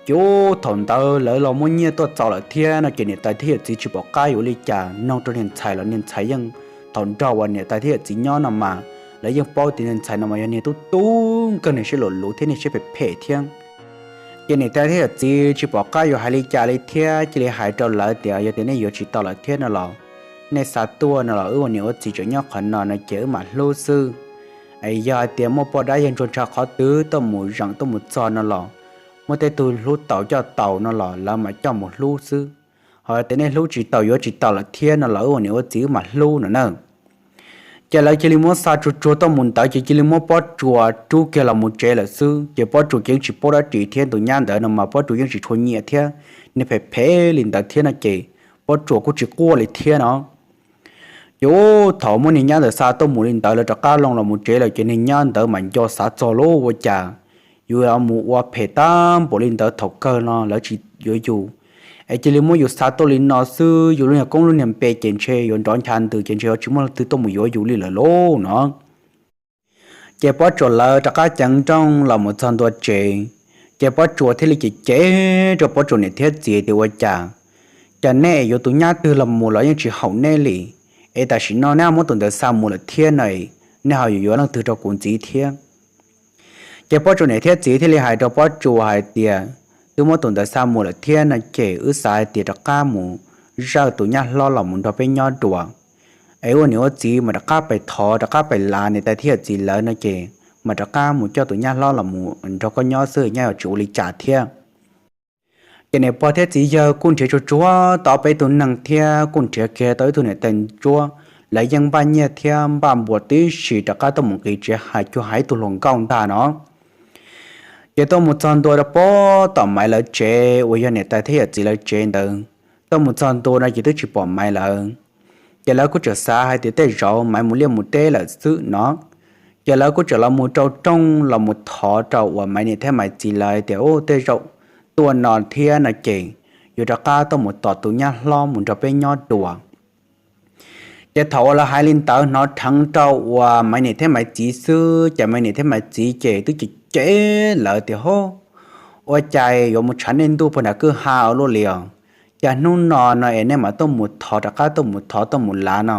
Ces ub, thaum ntawd lawv los muab nyiaj tuaj txaus lawm thiab no ces niam tais thiab yawm txiv tsis pom qab yuav li cas, noog rau niag ntxhais los niag ntxhais yeej, thaum nrog uas niam tais thiab yawm txiv nyob no mas lawv yeej paub tias niag ntxhais no mas yog niag tub tub kawg, niag siab luv luv thiab niag siab phem phem thiab. Ces niam tais thiab yawm txiv tsis pom qab yuav hais li cas li thiab, cia li hais rau lawv tias, Yog tias nej yuav tsis tau lawm thiab no los, nej xa tuaj no los wb ua niam ua txiv tseem nyob qhov no no ces wb mam hlub xwb. Es yog hais tias muaj poj dab yawg ntsuag ntsha qhov twg tuaj mus zeem tuaj mus txog no los, muaj tej tug hlub taus coj taus no los lawv mam coj mus hlub xwb. Ho tias nej hlub tsis taus yuav tsis tau lawm thiab no los wb ua niam ua txiv wb mam hlub no na. Ces lawv cia li muab xa tsuag tsuag tuaj mus ntawd ces cia li muab Pob Tsuas rub kiag los mus tsev lawm xwb. Ces Pob Tsuas ces yeej tsis paub dab tsi thiab, tus nyab ntawd no mas Pob Tsuas yeej tsis tshua nyiam thiab, niag phem phem li ntawd thiab no ces Pob Tsuas kuj tsis quaj li thiab no. Ces ub, thaum muab niag nyab ntawd xa tuaj mus li ntawd lawv rov qab loo los mus tsev lawm ces niag nyab ntawd mas nco xav txog lub ua cas yus yuav mus ua phem tag npaum li ntawd thaum kawg no lawv tsis yuav yus, es cia li muab yus xa tuaj li no xwb, yus lub niag koob lub niag npe ces ntshe yuav nrov ncha ntws ces ntshe yuav tsis muaj leej twg tuaj mus yuav yus li lawm lauj no. Ces Pob Tsuas lawv rov qab ceev nrooj los mus txog ntua tsev, ces Pob Tsuas thiaj li cem cem rau Pob Tsuas niam thiab txiv tias, Ua cas, cas nej yuav tus nyab twg los mus los yeej tsis haum nej li, es tam sim no neb muab tus ntawd xa mus lawm thiab no, nej ho yuav yuav leej twg rau kuv ntxiv thiab? Ces Pob Tsuas niam thiab txiv thiaj li hais rau Pob Tsuas hais tias, Twb muab tus ntawd xa mus lawm thiab no ces wb xav hais tias rov qab mus zawj tus nyab hlob los mus nrog peb nyob dua, es ua niam ua txiv mas rov qab pais thov rov qab pais lav niam tais thiab yawm txiv lawv no ces mas rov qab mus coj tus nyab hlob los mus nrog koj nyob xwb, nyab yuav tsis ua li cas thiab. Ces niam pog thiab txiv yawg kuj nrhiav tsuag tsuag tau peb tug neeg thiab kuj nrhiav kiag tau ib tug niam tais ntsuab, lawv yeej npaj nyiaj thiab npaj npua tib si rov qab tuaj mus nqis tsev hais cuag hais ib tug hluas nkauj ntag no. Ces tuaj mus txog ntua rau pob tom Maiv lawv tsev uas yog niam tais thiab yawm txiv lawv tsev ntawd, tuaj mus txog ntua no ces twb tsis pom Maiv lawv. Ces lawv kuj tseem xav hais tias tej zaum Maiv mus liaj mus teb lawm xwb no. Ces lawv kuj tseem los mus rau rooj los mus thov rau uas Maiv niam thiab Maiv txiv lawv tias, Ub, tej zaum tuaj no thiab no ces yuav rov qab tuaj mus tos tus nyab hlob mus nrog peb nyob dua. Ces thaum uas lawv hais li ntawd hnov dheev rau uas Maiv niam thiab Maiv txiv xwb ces Maiv niam thiab Maiv txiv ces twb cem cem lawv tias, Hub, ua cas yuav mus tshav nej ntuj puag nram kwj ha ua luaj li os? Cas hnub no no es nej mam tuaj mus thov rov qab tuaj mus thov tuaj mus lav no?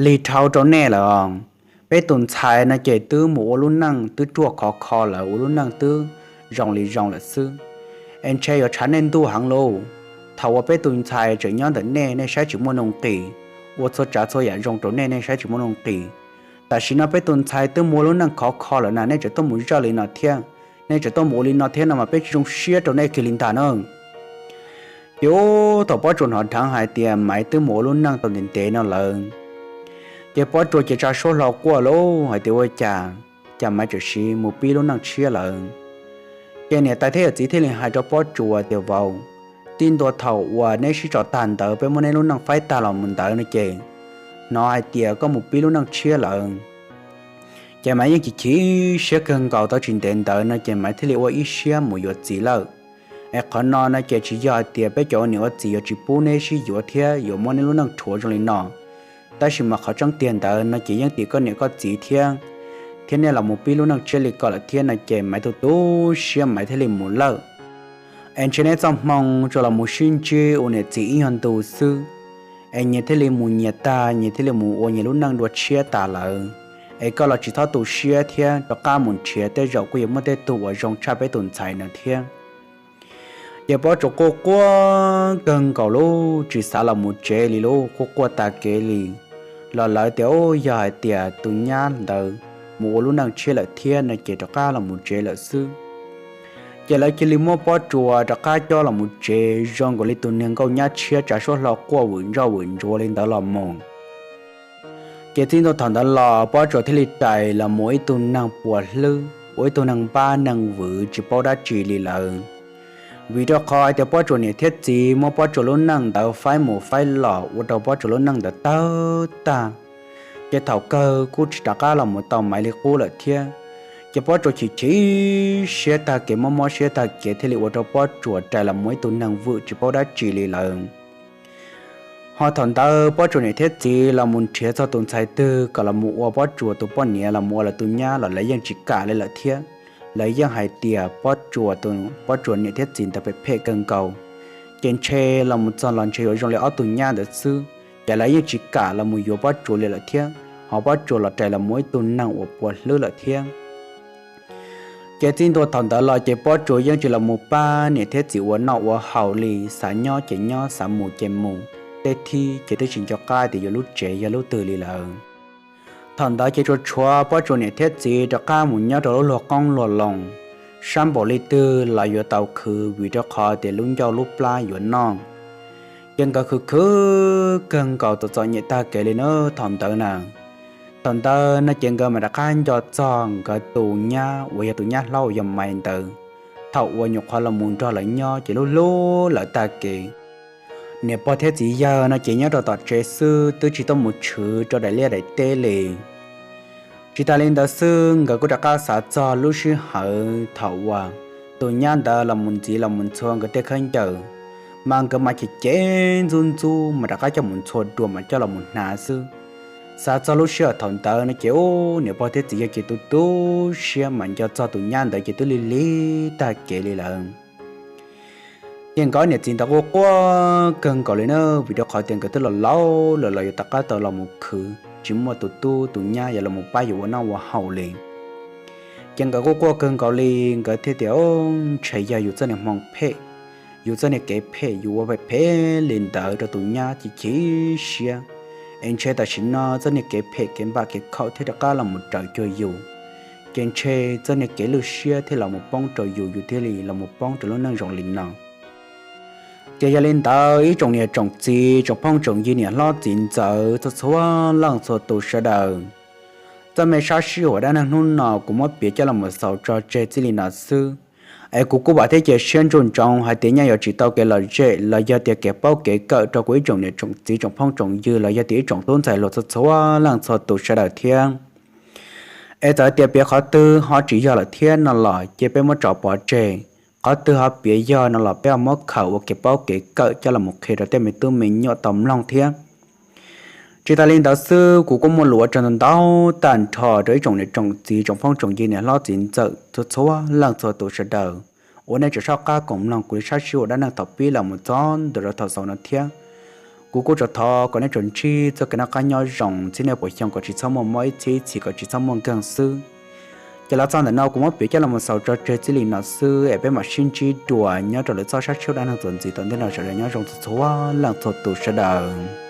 Lig dhau rau nej lawm os. Peb tus ntxhais no ces twb mus ua lub neej twb ruaj khov kho lawm, ua lub neej twb zoo li zoo lawm xwb, es ntshe yuav tshav nej ntuj heev lauj. Thaum uas peb tus ntxhais tseem nyob ntawm nej, nej saib tsis muaj nuj nqis, ua txhua tsav txhua yam zoo rau nej, nej saib tsis muaj nuj nqis. Tam sim no peb tus ntxhais twb mus ua lub neej khov kho lawm na, nej tseem tuaj mus zawj li no thiab, nej tseem tuaj mus ua li no thiab no mas peb tsis zoo siab rau nej kiag li ntag na. Ces ub, thaum Pob Tsuas hnov dheev hais tias Maiv twb mus ua lub neej tau ntev ntev no lawm, ces Pob Tsuas ces tsa suab hlo quaj lauj hais tias, Ua cas, cas Maiv tseem siv mus pib lub neej tshiab lawm? Ces niam tais thiab yawm txiv thiaj li hais rau Pob Tsuas tias, Vauv, txij ntua thaum uas neb sib tso tag ntawd peb muab neb lub neej faib tag los mus ntawd no ces hnov hais tias koj mus pib lub neej tshiab lawm. Ces Maiv yeej chim chim siab kawg nkaus, tau tsis ntev ntawd no ces Maiv thiaj li ua ib siab mus yuav txiv lawm. Es qhov no no ces tsis yog hais tias peb cov ua niam ua txiv yuav tsis pub neb sib yuav thiab yuav muab neb lub neej rhuav zoo li no, tab sis mas qhov tseeb tiag ntawd no ces yeej tim koj niam koj txiv thiab, thiab nej los mus pib lub neej tshiab li ko lawm thiab no ces Maiv tu tu siab Maiv thiaj li mus lawm. Es ntshe neb txoj hmoo tsuas los mus sib ntsib ua niam txiv ib nyuag ntu xwb, es nyias thiaj li mus nyias tag, nyias thiaj li mus ua nyias lub neej dua tshiab tas lawm. Es koj los tsis txhob tu siab thiab rov qab mus nrhiav, tej zaum kuj yuav muaj tej tug uas zoo tshaj peb tus ntxhais no thiab. Ces Pob Tsuas quaj quaj kawg nkaus lauj, tsis xav los mus tsev li lauj, quaj quaj tas kev li. Los lawv tias, Ub, yog hais tias tus nyab ntawd mus ua lub neej tshiab lawm thiab no ces rov qab los mus tsev lawm xwb. Ces lawv cia li muab Pob Tsuas rov qab coj los mus tsev zoo nkaus li tus niag nkauj nyab tshiab tsav suab hlo quaj vwm ntsoj vwm ntsuav li ntawd los mus. Ces txij ntua thaum ntawd los Pob Tsuas thiaj li rais los mus ib tug neeg puas hlwb, ua ib tug neeg npab neeg vwv tsis paub dab tsi li lawm. Vim rau qhov hais tias Pob Tsuas niam thiab txiv muab Pob Tsuas lub neej ntawd faib mus faib los ua rau Pob Tsuas lub neej ntawd tawg tag, ces thaum kawg kuj tsis rov qab los mus tau Maiv Lis qub lawm thiab. Ces Pob Tsuas chim chim siab tag kev, mob mob siab tag kev thiaj li ua rau Pob Tsuas rais los mus ib tug neeg vwm tsis paub dab tsi li lawm. Ho thaum ntawd Pob Tsuas niam thiab txiv los mus nrhiav txog tus ntxhais twg kom los mus ua Pob Tsuas tus poj niam los mus ua lawv tus nyab los lawv yeej tsis kam li lawm thiab. Lawv yeej hais tias Pob Tsuas tus, Pob Tsuas niam thiab txiv ntawd phem phem kawg nkaus, ces ntshe los mus txog los ntshe yuav zoo li ob tug nyab ntawd xwb. Ces lawv yeej tsis kam los mus yuav Pob Tsuas li lawm thiab, ho Pob Tsuas los rais los mus ib tug neeg uas puas hlwb lawm thiab. Ces txij ntua thaum ntawd los ces Pob Tsuas yeej tsis los mus pab niam thiab txiv ua noj ua haus li, xav nyob ces nyob, xav mus ces mus, tej thib ces twb tsis nco qab tias yuav lub tsev yog lub twg li lawm. Thaum ntawd ces tsuas tshuav Pob Tsuas niam thiab txiv rov qab mus nyob rau lub luag qoob luag loo, sab npaum li twg los yuav tau khwv vim rau qhov tias lub ncauj lub plab yuav noj. Ces nkawd khwv khwv kawg nkaus txom txom nyem tag kev li na thaum ntawd na. Thaum ntawd no ces nkawd mam rov qab nco txog nkawd tus nyab uas yog tus nyab hlob uas yog Maiv ntawd, thaum uas nyuam qhuav los mus nrog lawv nyob ces lub hlub lawv tag kev. Niam pog thiab txiv yawg no ces nyob rau tom tsev xwb, twb tsis tuaj mus tshwv rau daim liaj daim teb li. Tsis tas li ntawd xwb, nkawd kuj rov qab xav txog lub sij hawm thaum uas tus nyab ntawd los mus ntxiv los mus ntxhua nkawd tej khaub ncaws, mas nkawd mas cem cem ntxub ntxub mas rov qab coj mus ntxhua dua mas coj los mus hnav xwb. Xav txog lub sij hawm thaum ntawd no ces ub, niam pog thiab txiv yawg ces tu tu siab mas nco txog tus nyab ntawd ces twb lig lig tag kev li lawm. Ces nkawd niam txiv ntawd quaj quaj kawg nkaus li na, vim rau qhov tias nkawd twb los laus lawm los yuav rov qab tau los mus khwv, tsis muaj tus tub tus nyab yuav los mus pab yus ua noj ua haus li. Ces nkawd quaj quaj kawg nkaus li, nkawd thiaj tias, ntshe yog yus txoj niag hmoo phem, yus txoj niag kev phem, yus ua phem phem li ntawd rau tus nyab chim chim siab, es ntshe tam sim no txoj niag kev phem kev npam kev khaum thiaj rov qab los mus raws cuag yus. Ces ntshe txoj niag kev lwj siab thiaj los mus poob rau yus, yus thiaj li los mus poob rau lub neej zoo li no. Ces yog li ntawd ib tsoom niam tsoom txiv tsoom phooj tsoom ywg niam hlob txiv ntxawm txhua txhua leej txhua tus sawv daws, txoj me sab sij huam dab neeg hnub no kuv muab piav coj los mus xaus tso tseg txij li no xwb. Es kuv kuj vam thiab cia siab ntsoov ntsoov hais tias nyaj yuav tsim tau kev lom zem los yog tias kev paub kev kawm rau kuv ib tsoom niam tsoom txiv tsoom phooj tsoom ywg los yog tias ib tsoom tub ntxhais hluas txhua txhua leej txhua tus sawv daws thiab. Es txawm tias piav qhov twg ho tsis yog lawm thiab no los cia peb muab tso pov tseg. Qhov twg ho piav yog no los peb ho muab khaws ua kev paub kev kawm coj los mus qhia rau tej me tub me nyuam tau mloog thiab. Tsis tas li ntawd xwb, kuv kuj muaj lus ua tsaug ntau ntau tag nrho rau ib tsoom niam tsoom txiv tsoom phooj tsoom ywg niam hlob txiv ntxawm txhua txhua leej txhua tus sawv daws uas nej tseem soj qab koom mloog kuv li sab sij huam dab neeg thaum pib los mus txog ntua rau thaum xaus no thiab. Kuv kuj tsuas thov kom nej tsuas ntsib txoj kev noj qab nyob zoo, txhiab niaj puas xyoo kom tsis txhob muaj mob, ib txhiab ib txhis kom tsis txhob muaj nkeeg xwb. Ces los txog ntawm no kuv muab piav coj los mus xaus tso tseg txij li no xwb, es peb mam sib ntsib dua nyob rau lwm txoj sab sij huam dab neeg txuas ntxiv. Tom ntej no sawv daws nyob zoo txhua txhua leej txhua tus sawv daws.